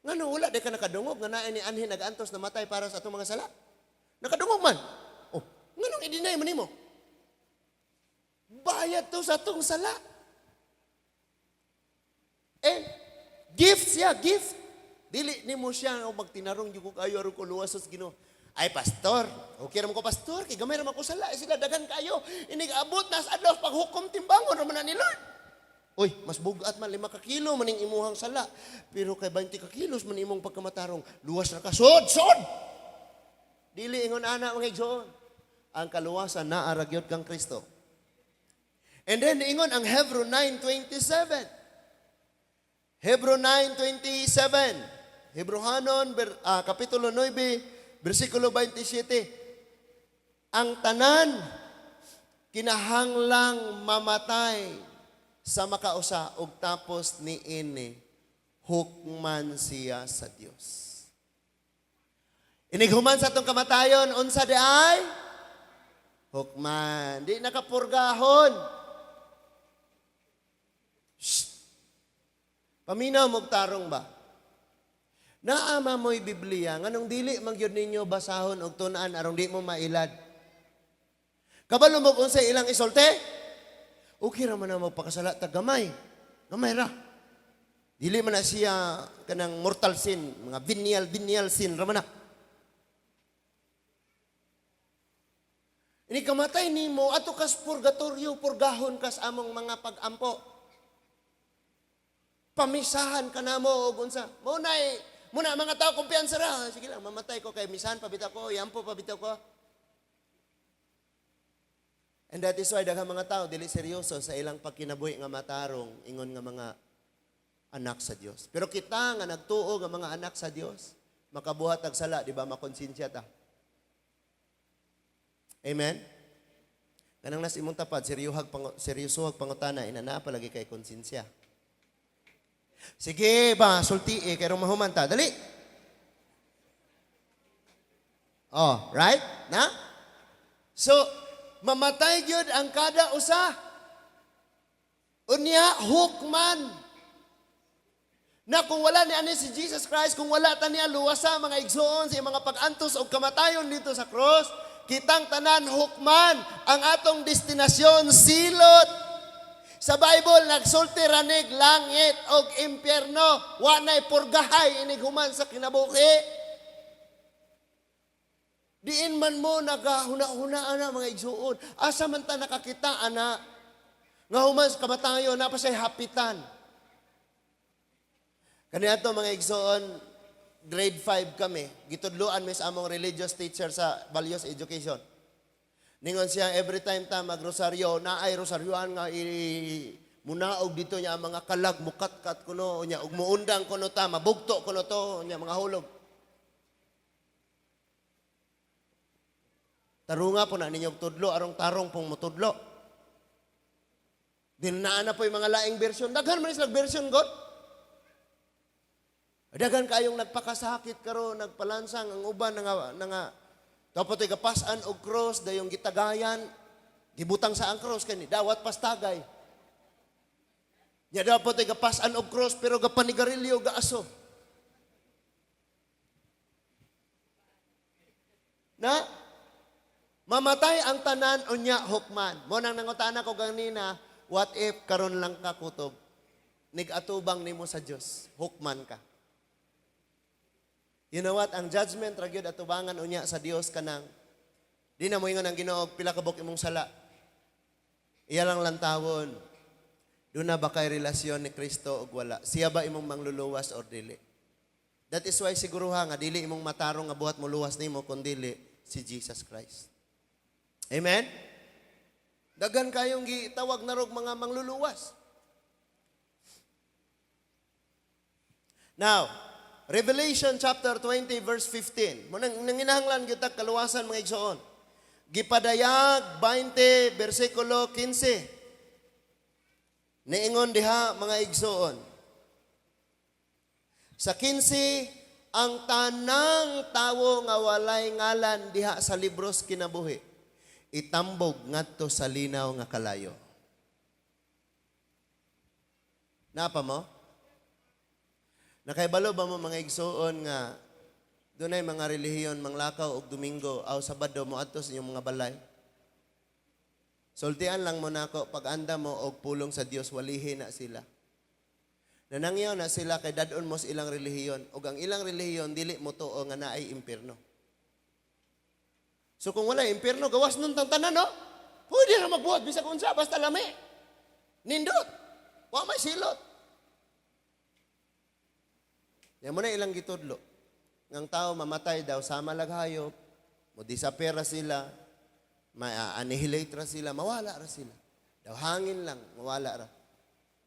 Ngano wala di ka nakadungog nga naa ni anhin nagantos na matay para sa atong mga sala? Nakadungog man. Oh, nganong i-deny man nimo? Bayad to sa atong sala. Eh, gift siya, gift. Dili nimo siya og magtinarong jud ko kayo aron ko luwas sa Ginoo. Ay pastor, okay ra man ko, pastor, kay gamay ra man ko sala, eh, sila daghan kayo. Inig abot na sa adlaw paghukom, timbangon ra man na ni Lord. Uy, mas bugat man 5 ka kilo maning imuhang sala. Pero kay 20 ka kilos man imong pagkamatarong, luwas ra ka. Sod, sod! Dili ingon ana, mga igsoon. Ang kaluwasan naa ra gyud kang Kristo. And then ingon ang Hebrew 9:27. Hebrew 9:27. Hebrehanon kapitulo 9 bersikulo 27. Ang tanan kinahanglang mamatay sa makausa ug tapos niini hukman siya sa Dios. Inighuman sa atong kamatayon, unsa di ay? Hukman. Di nakapurgahon. Shh. Paminaw mo'g tarong ba? Naa mo'y Biblia, nganong dili man gyud ninyo basahon og tun-an aron di mo mailad? Kabalo mo kung unsay ilang isulti? Okay ra man na magpakasala ta gamay. Gamay ra. Dili man na siya kanang mortal sin, mga venial, venial sin ra man na. Ini kamatay nimo ato kas purgatorio, purgahon kas among mga pag-ampo. Pamisahan ka na mo og unsa. Mo nay muna mga tao kumpiyansa ra. Sige lang, mamatay ko kay misahan pa bitaw ko, yampo pa bitaw ko. And that is why daghang mga tao dili seryoso sa ilang pagkinabuhi nga matarong ingon nga mga anak sa Dios. Pero kita nga nagtuo nga mga anak sa Dios, makabuhat og sala, di ba makonsensya ta? Amen? Kanang nas imong tapad, seryosohag pangutana, inana palagi kay konsensya. Sige ba, sulti eh, kay mahuman ta. Dali. Oh, right? Na? So, mamatay gyud ang kada usa. Unya, hukman. Na kung wala ni ani si Jesus Christ, kung wala ta niya luwasa, mga igsoon, sa iyang mga pag-antos o kamatayon dito sa cross, kitang tanan hukman ang atong destinasyon, silot. Sa Bible, nagsulti ranig langit og impyerno, wa nay purgahay inig human sa kinabuhi. Diin man mo nagahuna-huna ana, mga igsuon. Asa man ta nakakita ana nga human sa kamatayon na pa siya'y hapitan? Kaniadto, mga igsoon, grade 5 kami, gitudloan mi sa among religious teacher sa values education. Ningon siya, every time ta magrosaryo, naay rosaryoan nga i munaog dito niya ang mga kalag, mukatkat kuno niya, ug muundang kuno ta, mabugto kuno to, niya mga hulog. Tarunga po na ninyo tudlo, arong tarong pong mutudlo. Din naa na po yung mga laing version. Daghan man sila version, God. Daghan kayong nagpakasakit karon, nagpalansang ang uban nga nga dapat ay gapasan og cross dayong gitagayan, gibutang sa ang cross kani dawat pastagay. Nya dapat ay gapasan og cross pero gapanigarilyo gaaso. Na mamatay ang tanan unya hukman. Mo nang nangutana ko ganina, what if karon lang ka kutob? Nigatubang nimo sa Dios, hukman ka. You know what? Ang judgment ra gyud atubangan unya sa Dios kanang di na mo ingon ang Ginoo pila ka buok imong sala. Iya lang lantawon. Doon na ba kay relasyon ni Kristo og wala? Siya ba imong mangluluwas or dili? That is why siguruha nga dili imong matarong nga buhat mo luwas nimo kun dili si Jesus Christ. Amen? Daghan kayong gitawag na rog mga mangluluwas. Now, Revelation chapter 20 verse 15. Mo nang nanginahanglan gyud ta kaluwasan, mga igsoon. Gipadayag 20 bersikulo 15. Niingon diha, mga igsoon. Sa 15, ang tanang tawo nga walay ngalan diha sa libros kinabuhi itambog ngadto sa linaw nga kalayo. Napa mo? Nakaibalo ba mo, mga igsoon, nga dunay mga relihiyon manglakaw og Domingo aw Sabado moadto sa inyong mga balay? Sultian lang mo nako, pag anda mo og pulong sa Dios, walihi na sila. Nanangyaw na sila kay dadon mo sa ilang relihiyon ug ang ilang relihiyon dili mo tuo nga naay impierno. So kung wala impierno, gawas nun tang tanan, no? Pwede ra magbuhat bisag unsa basta lami. Nindot. Wa may silot. Yan mo na ilang gitudlo. Ngang tao mamatay daw sama laghayop, mo disappear ra sila, ma-annihilate ra sila, mawala ra sila. Daw hangin lang, mawala ra.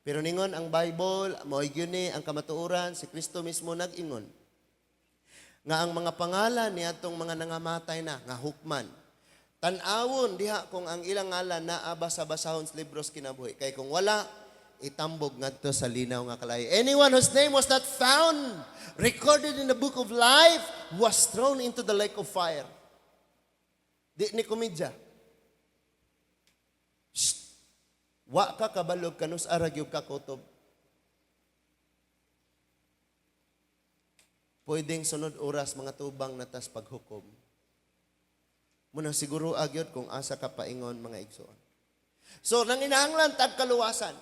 Pero ningon ang Bible, mo'y gyud ni ang kamatuoran, si Kristo mismo nag-ingon nga ang mga pangalan niadtong mga nangamatay na nga hukman. Tan-awon diha kung ang ilang ngalan naa ba sa basahon sa libros kinabuhi. Kay kung wala, itambog ngadto sa linaw nga kalayo. Anyone whose name was not found recorded in the book of life was thrown into the lake of fire. Di ni komedya. Shh. Wa ka kabalog kanus ara gyud ka kutob. Pwedeng sunod oras mga tubang natas paghukom. Muna siguro agyod kung asa ka paingon, mga igsoon. So nanginahanglan tag kaluwasan.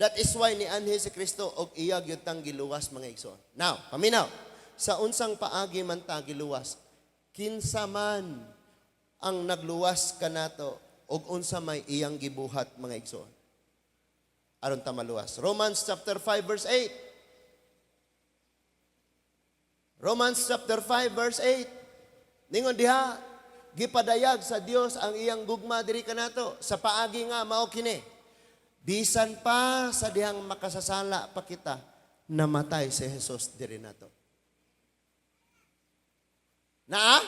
That is why nianhi si Kristo og iya gyud tang giluwas, mga igsoon. Now, paminaw. Sa unsang paagi man ta giluwas? Kinsa man ang nagluwas kanato og unsa may iyang gibuhat, mga igsoon, aron ta maluwas? Romans chapter 5 verse 8. Romans chapter 5 verse 8. Ningon diha, gipadayag sa Dios ang iyang gugma diri kanato sa paagi nga mao kini. Bisan pa sa dihang makasasala pa kita, namatay si Jesus diri nato. Naa?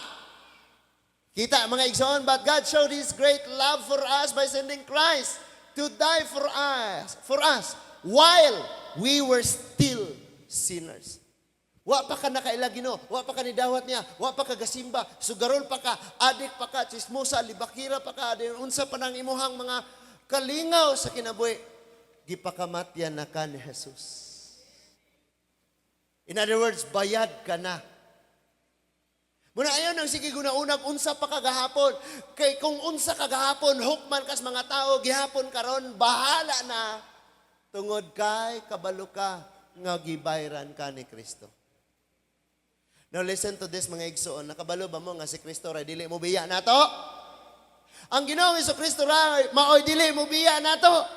Kita, mga igsoon, but God showed His great love for us by sending Christ to die for us while we were still sinners. Wa pa ka nakaila Ginoo, wa pa ka nidawat niya, wa pa ka gasimba, sugarol pa ka, adik pa ka, chismosa, libakira pa ka, adin unsa pa nang imuhang mga kalingaw sa kinabuhi, gipakamatyan na ka ni Jesus. In other words, bayad ka na. Muna ayaw nang sige guna-unag unsa pa kagahapon. Kay kung unsa kagahapon, hukman kas mga tao, gihapon karon, bahala na. Tungod kay kabalo ka nga gibayran ka ni Kristo. Now listen to this, mga igsoon. Nakabalo ba mo nga si Kristo ra dili mo biya nato? Ang Ginoong Kristo ra maoy dili mo biya nato.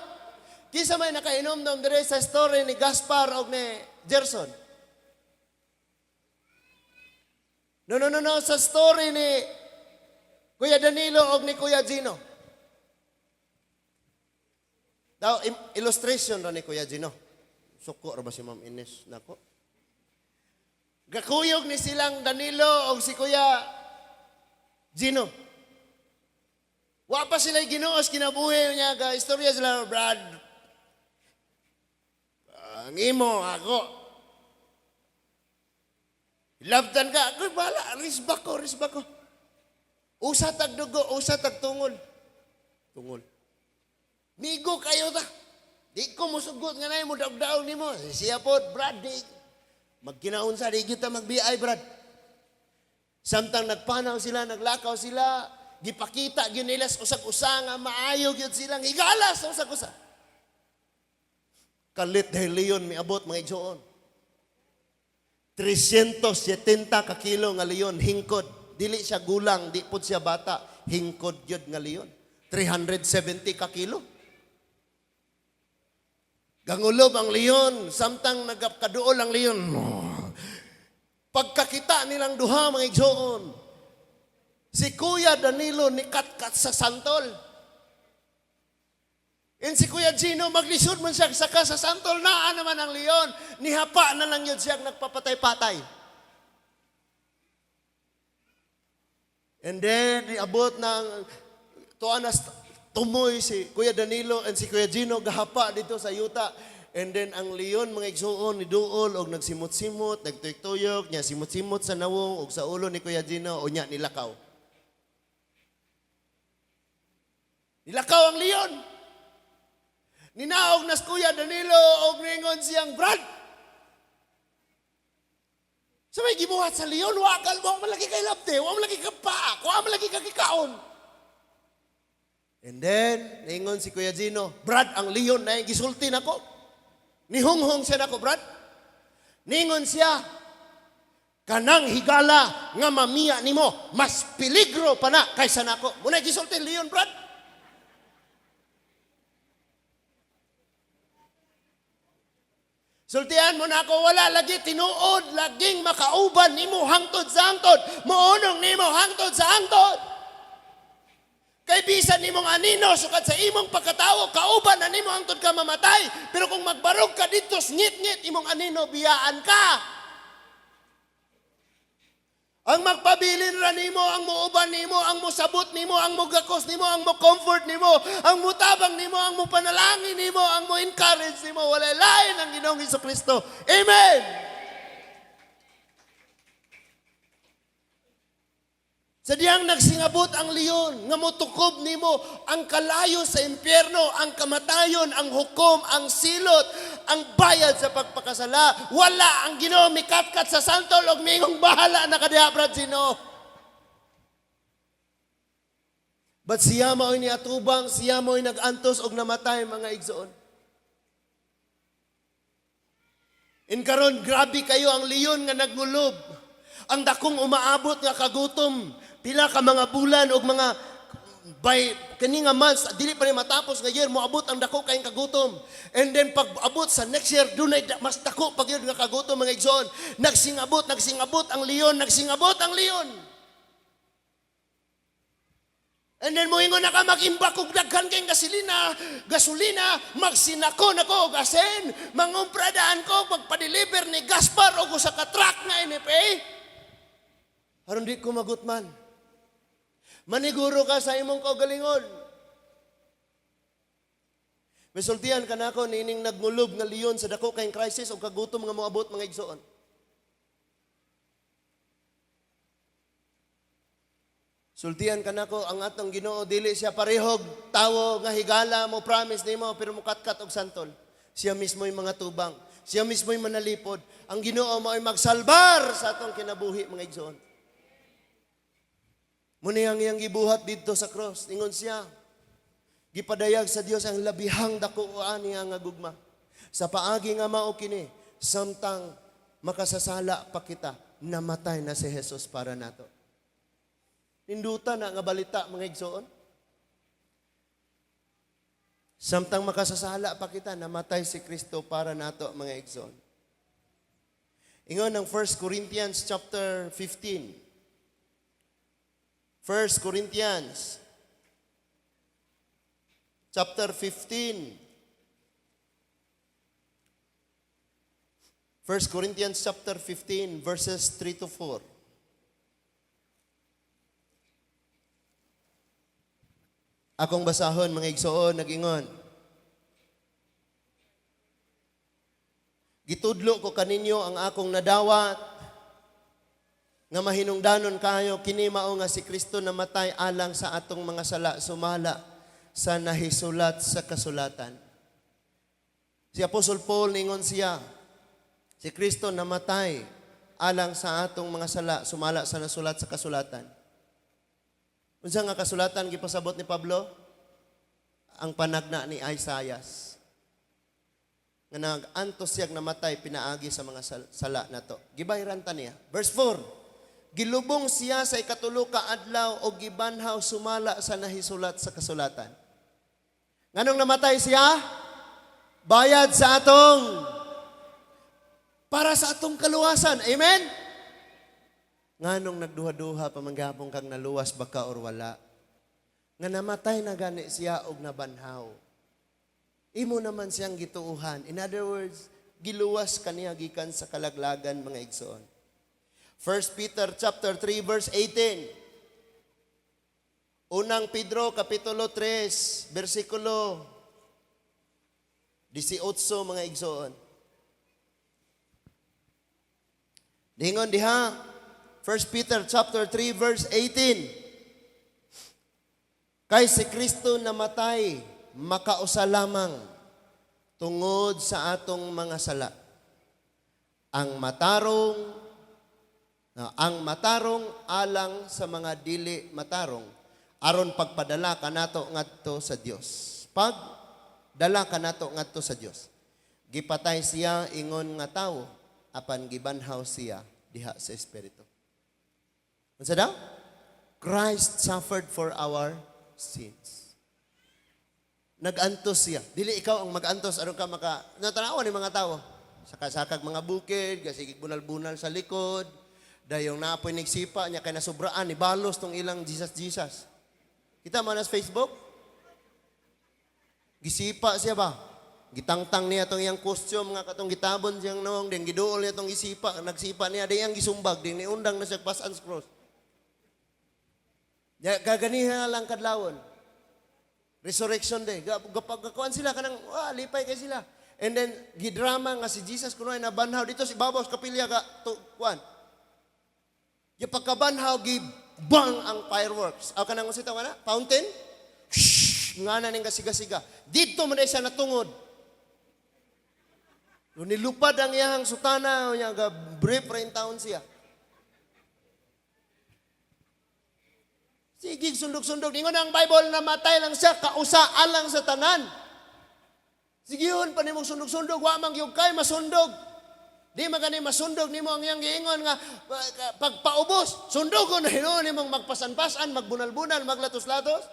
Kinsa may nakainomdom dire sa story ni Gaspar og ni Gerson. No, no, no, no. Sa story ni Kuya Danilo og ni Kuya Gino. Daw, illustration ra ni Kuya Gino. Suko ra ba si Ma'am Ines? Nako. Gakuyog ni silang Danilo og si Kuya Gino. Wa pa sila Ginoo sa kinabuhi niya ga istorya sila, "Brad. Ang imo ako. Labtan ka, ako bahala, risbak ko, risbak ko. Usa tag dugo, usa tag tungol. Tungol. Migo kayo ta. Di ko musugot nga nay mo daog-daog nimo. Siya pod, Brad, di. Magkinaunsa, di kita mag-BI, Brad." Samtang nagpanaw sila, naglakaw sila, gipakita gyud nila sa usag-usa nga maayo gyud silang higala sa usag-usa. Kalit dahil leon miabot, mga igsoon. 370 ka kilo nga leon, hingkod. Dili siya gulang, di pod siya bata, hingkod gyud nga leon. 370 ka kilo. Gangulob ang leon, samtang nagkaduol ang leon. Pagkakita nilang duha, mga igsoon, si Kuya Danilo nikatkat sa santol. And si Kuya Gino, maglisod man siya saka sa santol, naa naman ang leon. Nihapa na lang yun siya nagpapatay-patay. And then, niabot ng tuwa na tumoy si Kuya Danilo and si Kuya Gino gahapa dito sa yuta. And then ang leon, mga igsuon, ni duol og nagsimot-simot, nagtuyok-tuyok, nya simot-simot sa nawong og sa ulo ni Kuya Gino o nya nilakaw. Nilakaw ang leon. Ninaog na si Kuya Danilo og ningon siyang, "Brad, sa may gibuhat sa leon, wakal mo, malagi kay labde, wa malagi ka paak, wa malagi ka kikaon." And then, ningon si Kuya Gino, "Brad, ang leon na yung gisulti nako. Nihunghong siya nako, Brad. Ningon siya, kanang higala nga mamiya nimo, mas peligro pa na kaysa nako. Muna gisulti leon, Brad. Sultian mo na ako, wala lagi tinuod, laging makauban nimo hangtod sa hangtod, muunong nimo hangtod sa hangtod. Kay bisan nimong anino, sukad sa imong pagkatawo, kauban na nimo hangtod ka mamatay. Pero kung magbarog ka dito, ngit-ngit imong anino, biyaan ka. Ang magpabilin ra nimo, ang muuban nimo, ang musabot nimo, ang mugakos nimo, ang mo-comfort nimo, ang mutabang nimo, ang mupanalangin nimo, ang mo-encourage nimo, walay lain ang Ginoong Hesukristo. Amen! Sa diyang nagsingabot ang leon, nga motukob nimo ang kalayo sa impyerno, ang kamatayon, ang hukom, ang silot, ang bayad sa pagpakasala. Wala ang Ginoo mikatkat sa santol og mingong bahala na kadiha, Brad Gino. But siya mao'y niatubang, siya mao'y nag-antos og namatay, mga igsoon. In karon grabe kayo ang leon nga nagmulob. Ang dakong umaabot nga kagutom, pila ka mga bulan og mga by kani nga months dili pa ni matapos nga year moabot ang dako kayong kagutom. And then pag abot sa next year dunay mas dako pa gyud nga kagutom, mga igsoon. Nagsingabot, nagsingabot ang leon, nagsingabot ang leon. And then moingon na ka mag-imbak og daghan kayong gasolina, magsinako nako og asen, mangumpradaan ko magpa-deliver ni Gaspar og usa ka truck nga NFA. Aron di ko magutman. Maniguro ka sa imong kaugalingon. Misultihan ka nako niining nagmulob nga leon sa dako kayong crisis o kagutom nga moabot, mga igsoon. Sultihan ka nako ang atong Ginoo dili siya parehog tawo nga higala mo promise nimo pero mukatkat og santol. Siya mismo yung mga tubang. Siya mismo yung manalipod. Ang Ginoo mao'y magsalbar sa atong kinabuhi, mga igsoon. Muna ang iyang gibuhat didto sa cross. Ingon siya, gipadayag sa Dios ang labihang dakuan niya nga gugma. Sa paagi nga mao kini, samtang makasasala pa kita, namatay na si Jesus para nato. Ninduta na nga balita, mga igsoon. Samtang makasasala pa kita, namatay si Kristo para nato, mga igsoon. Ingon ng 1 Corinthians chapter 15. 1 Corinthians chapter 15. 1 Corinthians chapter 15 verses 3 to 4. Akong basahon, mga igsoon, nag-ingon: "Gitudlo ko kaninyo ang akong nadawat nga mahinungdanon kayo, kini mao nga si Kristo namatay alang sa atong mga sala sumala sa nahisulat sa kasulatan." Si Apostle Paul, ningon siya, si Kristo namatay alang sa atong mga sala sumala sa nasulat sa kasulatan. Unsa nga kasulatan gipasabot ni Pablo? Ang panagna ni Isaias nga nag-antos siyang namatay pinaagi sa mga sala nato. Gibayran ta niya. Verse 4. "Gilubong siya sa ikatulo ka adlaw o gibanhaw sumala sa nahisulat sa kasulatan." Nganong namatay siya? Bayad sa atong para sa atong kaluwasan. Amen? Nganong nagduha-duha pa man gihapon kang naluwas ba ka or wala? Nga namatay na gani siya og nabanhaw. Imo naman siyang gituuhan. In other words, giluwas kaniya gikan sa kalaglagan, mga igsoon. 1 Peter chapter 3 verse 18. Unang Pedro kapitulo 3 bersikulo 18, mga igsoon. Dingon diha, 1 Peter chapter 3 verse 18. "Kay si Kristo namatay makausa lamang tungod sa atong mga sala. Ang matarong alang sa mga dili matarong, aron pagpadala kanato ngadto sa Dios." Pagdala kanato ngadto sa Dios. "Gipatay siya ingon nga tawo, apan gibanhaw siya diha sa espiritu." Unsa daw? Christ suffered for our sins. Nag-antos siya. Dili ikaw ang mag-antos aron ka maka natanawan ni mga tao. Saka-sakag mga bukid, gasigig bunal-bunal sa likod, dayong naapoy nagsipa niya kay nasubraan ni balos tong ilang Jesus Jesus. Kita man sa Facebook? Gisipa siya ba? Gitangtang niya tong iyang costume nga katong gitabon siyang noong, ding giduol niya tong gisipa, nagsipa niya, ding iyang gisumbag, ding niundang na siya pass and cross. Ya, gaganiha lang kadlawon. Resurrection Day. Gapagkakuan sila kanang wah, lipay kay sila. And then gidrama nga si Jesus kuno ay nabanhaw dito sa ibabaw sa kapilya ka to, kuan. Ya pagkabanhaw, gi bang ang fireworks. Aw kanang unsa tawag na? Fountain? Shh, nga na ning kasiga-siga. Dito man siya natungod. Nilupad ang iyang sutana, nya ga brief ra in town siya. Sige, sundog-sundog. Ingon ang Bible, namatay lang siya, kausa alang sa tanan. Sige yun, panimong sundog-sundog, wa man gyud kay masundog. Di man gani masundog nimo ang iyang giingon nga pagpaubos, sundogon na hinuon nimong magpasan-pasan, magbunal-bunal, maglatos-latos.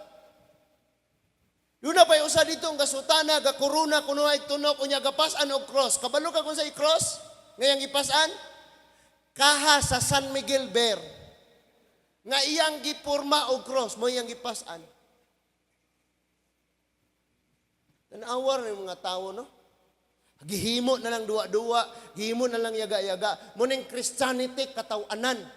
Doon na pa'y usa dito ang gasutana, gakorona, kuno ay tunok, unya gapasan og cross. Kabalo ka kung sa i-cross? Ngayang ipasan? Kaha sa San Miguel Beer. Nga iyang gipurma og cross, mo iyang gipasan. Tanawar ng mga tao, no? Gihimo na lang duwa-duwa, gihimo na lang yaga-yaga. Muning Christianity, katawanan.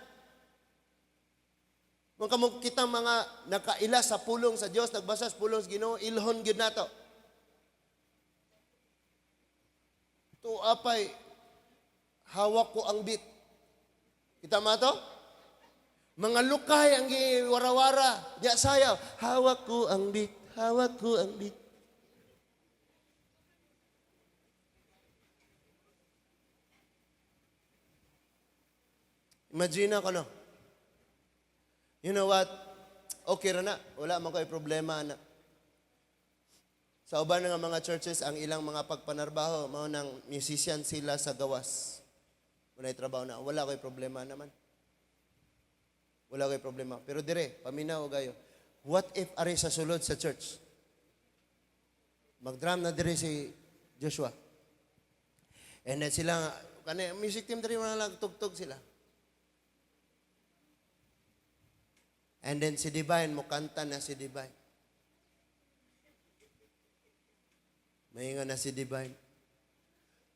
Mga kamo kita mga nakaila sa pulong sa Dios, nagbasa sa pulong sa Ginoo, ilhon gyud nato. Tu apay "Hawak ko ang beat." Kita ma to? Mga lukay ang giwarawara, diya sayaw, "Hawak ko ang beat, hawak ko ang beat." Imagine ako, no? You know what? Okay ra na. Wala man ko'y problema na. Sa uban nga mga churches, ang ilang mga pagpanarbaho, mao nang musician sila sa gawas. Wala'y trabaho na. Wala ko'y problema naman. Wala ko'y problema. Pero dire, paminaw gayo. What if ari sa sulod sa church? Mag-drum na dire si Joshua. And then sila, Kani music team diri mga lang tugtog sila. And then si Divine, mukanta na si Divine. Maingon na si Divine.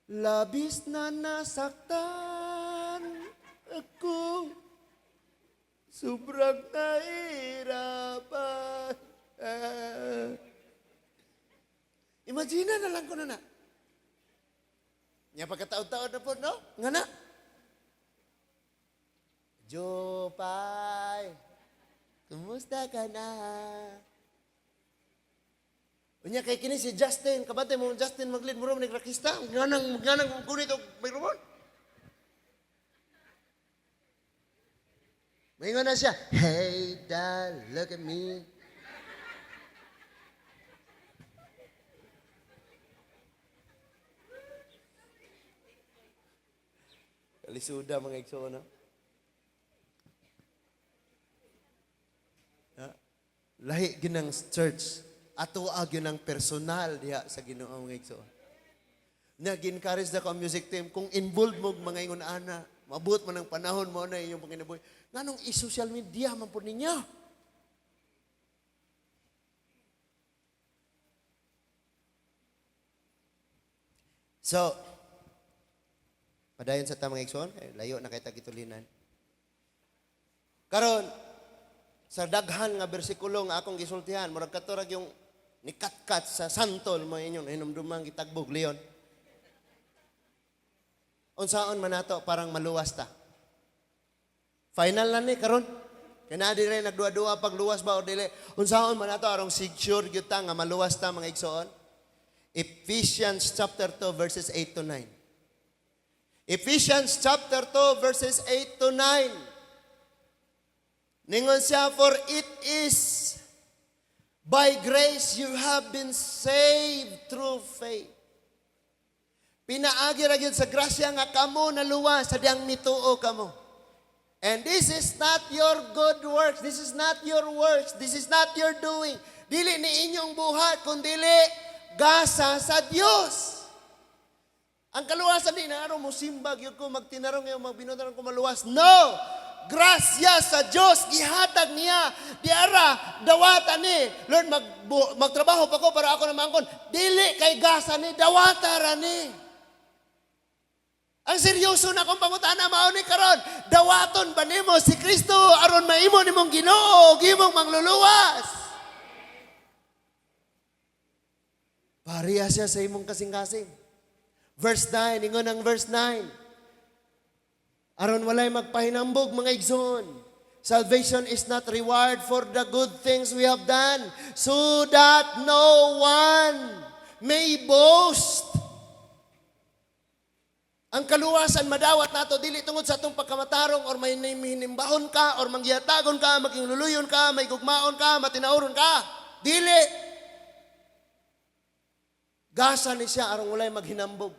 "Labis na nasaktan ako. Sobrang nahirapan." Ah. Imagine na lang ko na na. Nya pagkataon-taon na po, no? Nga na. Jopay, kumusta ka na? Unya kay kini si Justin, kabantay mo Justin maglid mo ro rakista, nganang nganang kunit og microphone. Maingon na siya, "Hey Dad, look at me." Kalisuda, mga igsoon, no? Ha? Lahi ginang church. Ato gyud ang personal diha sa Ginoo, mga igsoon. Na gi-encourage na ko ang music team kung involved mo mga ingon ana, mabot man ang panahon mo na inyong panginabuhi. Nganong i-social media man po ninyo? So, padayon sa tamang igsoon, eh, layo na kay tagitulinan. Karon, sa daghan nga bersikulo nga akong gisultihan, murag kato yung nikatkat sa santol mo inyong hinumdumang gitagbog leon. Unsaon man nato parang maluwas ta? Final na ni karon. Kay naa diri nagduha-duha pagluwas ba o dili. Unsaon man nato aron secure gyud ta nga maluwas ta, mga igsoon? Ephesians chapter 2 verses 8 to 9. Ephesians chapter 2 verses 8 to 9. Ningon siya, "For it is by grace you have been saved through faith." Pinaagi ra gyud sa grasya nga kamo naluwas sa diyang mituo kamo. "And this is not your good works. This is not your works. This is not your doing." Dili ni inyong buhat, kundili gasa sa Dios. Ang kaluwasan di na aron mo simba gyud ko, magtinarong ngayon, magbinutanong ko, maluwas. No! Grasya sa Dios gihatag niya. Di ara dawata ni. Lord, magtrabaho pa ko para ako na maangkon. Dili, kay gasa ni, dawata ra ni. Ang seryoso na akong pangutana mao ni karon, dawaton ba nimo si Kristo aron maimo nimong Ginoo ug imong mangluluwas? Pareha siya sa imong kasing-kasing. Verse 9, ingon ang verse 9. Aron walay magpahinambog, mga igsoon. Salvation is not reward for the good things we have done, so that no one may boast. Ang kaluwasan madawat nato dili tungod sa atong pagkamatarong or may hinimbahon ka or manggiyatagon ka, maging luluyon ka, may gugmaon ka, matinauron ka. Dili. Gasa ni siya aron walay maghinambog.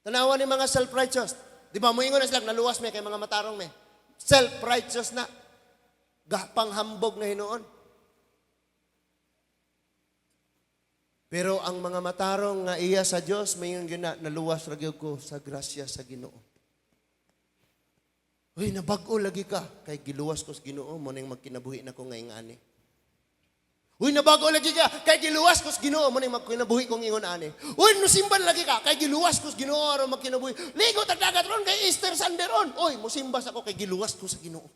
Tanawa ni mga self-righteous. Di ba, moingon na sila, naluwas me kay mga matarong me. Self-righteous na. Panghambog na hinuon. Pero ang mga matarong nga iya sa Dios, mayon gyud na, naluwas ra gyud ko sa grasya sa Ginoo. Uy, nabag-o lagi ka kay giluwas ko sa Ginoo, mo ning magkinabuhi na ko ngayong ani. Uy, nabago lagi ka kay giluwas ko sa Ginoo, mo ning magkinabuhi kong ingon ani. Uy, nusimban lagi ka kay giluwas ko sa Ginoo aron magkinabuhi. Ligo tag dagat ron kay Easter Sunday ron. Uy, musimba sa ko kay giluwas ko sa Ginoo.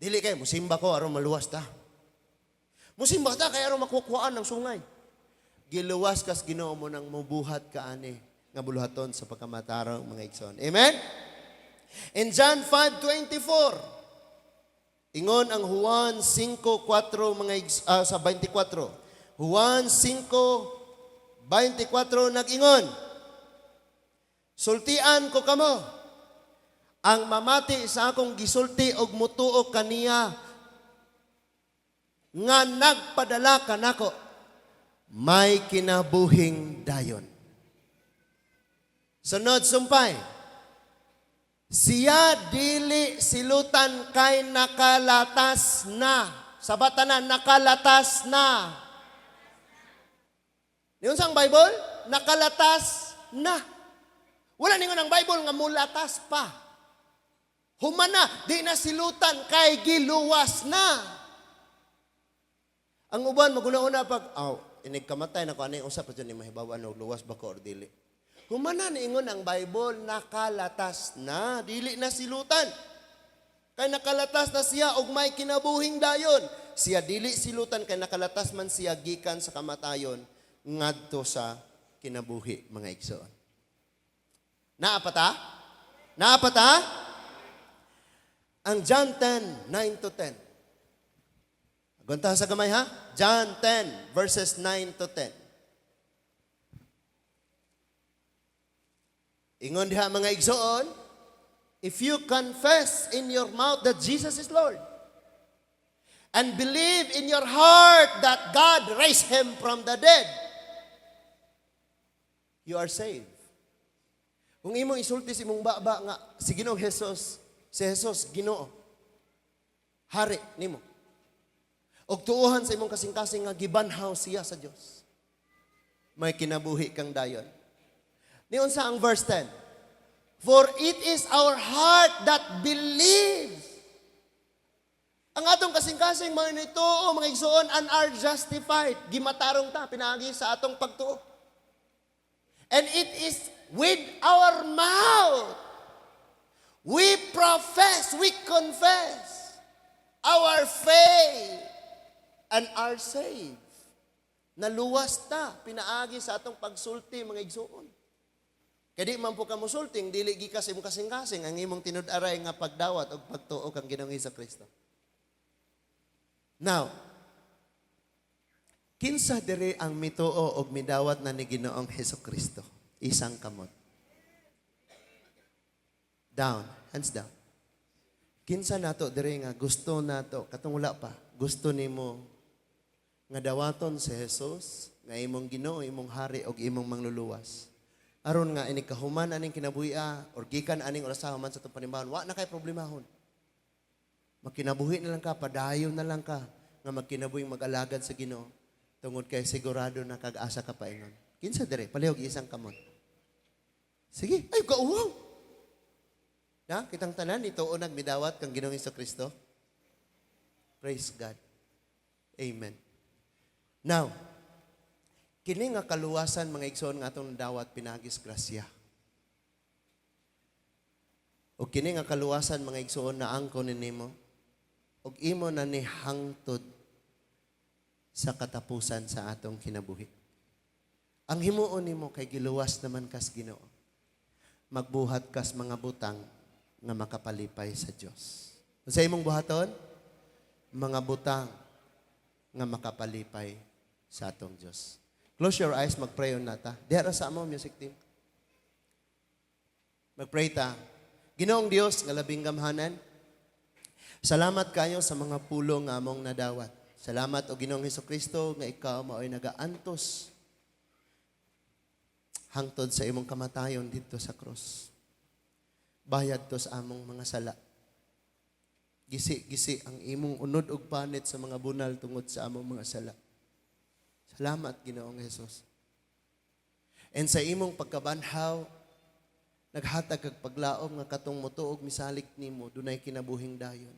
Dili kay musimba ko aron maluwas ta. Musimba ta kay aron makukuhaan ng sungay. Giluwas kas Ginoo mo nang mubuhat ka ani nga buluhaton sa pagkamatarong, mga igsoon. Amen? In John 5:24, ingon ang Juan 5:4 mga sa 24. Juan 5:24 nag-ingon, "Sultian ko kamo, ang mamati sa akong gisulti og mutuo kaniya nga nagpadala kanako, may kinabuhing dayon." Sunod sumpay, "Siya dili silutan kay nakalatas na." Sabata na, nakalatas na. Niyon sa Bible, nakalatas na. Wala ningon ang Bible nga mulatas pa. Human na, di na silutan kay giluwas na. Ang uban maguna-una pag aw inig kamatay na ko, ani usa pa jud ni mahibaw-an og luwas ba ko or dili. Human na, niingon ang Bible, nakalatas na, dili na silutan. Kay nakalatas na siya og may kinabuhing dayon. Siya dili silutan kay nakalatas man siya gikan sa kamatayon ngadto sa kinabuhi, mga igsoon. Naa pa ta? Naa pa ta? Ang John 10, 9 to 10. Gunta sa gamay ha? John 10, verses 9 to 10. Ingon diha, mga igsoon, "If you confess in your mouth that Jesus is Lord, and believe in your heart that God raised him from the dead, you are saved." Kung imong isulti sa imong baba nga si Ginoong Jesus, si Jesus Ginoo, hari nimo. Og tuohan sa imong kasing-kasing nga gibanhaw siya sa Dios, may kinabuhi kang dayon. Niunsa ang verse 10? "For it is our heart that believes." Ang atong kasing-kasing mga nituo, mga igsoon, and are justified. Gimatarong ta, pinaagi sa atong pagtuo. "And it is with our mouth we profess, we confess our faith and are saved." Naluwas ta, pinaagi sa atong pagsulti, mga igsoon. Kaya di man po ka musulting, dili gikas imong kasing-kasing ang imong tinud-aray nga pagdawat o pagtuo kang Ginoong Kristo. Now, kinsa diri ang mituo og midawat na ni Ginoong Hesus Kristo? Isang kamot. Down, hands down. Kinsa nato diri nga gusto nato katong wala pa, gusto nimo nga dawaton si Jesus nga imong Ginoo, imong hari og imong mangluluwas? Aron nga inig kahuman aning kinabuhi or gikan aning oras human sa atong panimbahan, wa na kay problemahon. Magkinabuhi na lang ka, padayon na lang ka nga magkinabuhing mag-alagad sa Ginoo tungod kay sigurado na kag asa ka paingon. Kinsa dire? Palihog isang kamot. Sige, ay kauwaw. Na, kitang tanan nituo nagmidawat kang Ginoong Kristo. Praise God. Amen. Now, kini nga kaluwasan, mga igsoon, nga atong nadawat pinaagis grasya. O kini nga kaluwasan, mga igsoon, na angkon nimo ug imo na ni hangtod sa katapusan sa atong kinabuhi. Ang himuon nimo kay giluwas naman kas Ginoo, magbuhat kas mga butang nga makapalipay sa Dios. Unsa imong buhaton? Mga butang nga makapalipay sa atong Dios. Close your eyes, magpray na ta. Diha ra sa amo, music team. Magpray ta. Ginoong Dios nga labing gamhanan, salamat kayo sa mga pulong nga among nadawat. Salamat o Ginoong Kristo nga ikaw mao'y nagaantos hangtod sa imong kamatayon didto sa krus. Bayad to sa among mga sala. Gisi-gisi ang imong unod og panit sa mga bunal tungod sa among mga sala. Salamat, Ginoong Jesus. And sa imong pagkabanhaw, naghatag kag paglaom nga katong motuog misalig nimo dunay kinabuhing dayon.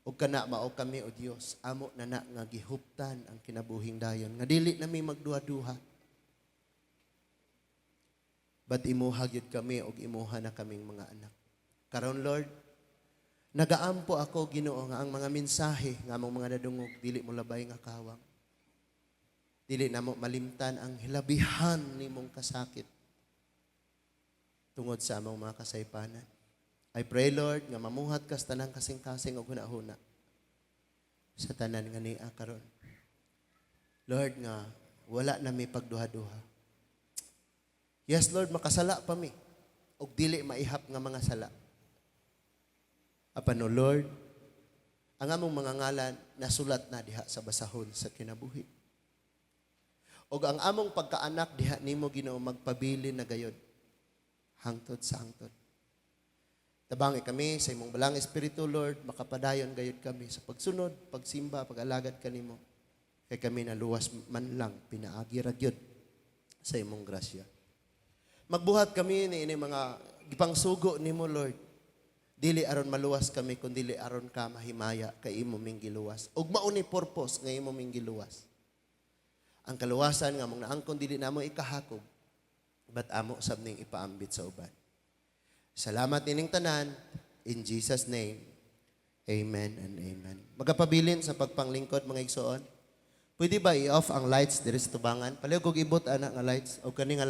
Ug kana mao kami, o Dios, amo na na nga gihuptan ang kinabuhing dayon nga dili nami magduha-duha. But imuha gyud kami og imuha na kaming mga anak. Karon, Lord, nagaampo ako, Ginoo, nga ang mga mensahe nga among mga nadungog dili mo labay nga kawang. Dili namo malimtan ang hilabihan nimong kasakit tungod sa among mga kasaypanan. I pray, Lord, nga mamuhat kas tanang kasing-kasing og hunahuna sa tanan nga nia karon. Lord, nga wala na mi pagduha-duha. Yes, Lord, makasala pa mi og dili maihap nga mga sala. Apan, O Lord, ang among mga ngalan nasulat na diha sa basahon sa kinabuhi. Og ang among pagkaanak diha nimo, Ginoo, magpabilin na gayod hangtod sa hangtod. Tabangi kami sa imong balang espiritu, Lord, makapadayon gayod kami sa pagsunod, pagsimba, pag-alagad kanimo. Kay kami naluwas man lang pinaagi ra gyud sa imong grasya. Magbuhat kami ni ini mga gipangsugo nimo, Lord. Dili aron maluwas kami, kundi aron ka mahimaya kay imo ming giluwas. Ug mao ni purpose nga imo ming giluwas. Ang kaluwasan nga among naangkon, dili namo ikahakog, but amo sab ning ipaambit sa uban. Salamat ining tanan in Jesus' name. Amen and amen. Magapabilin sa pagpanglingkod, mga igsoon. Pwede ba i-off ang lights diri sa tubangan? Palihog og ibot ana nga lights o kani nga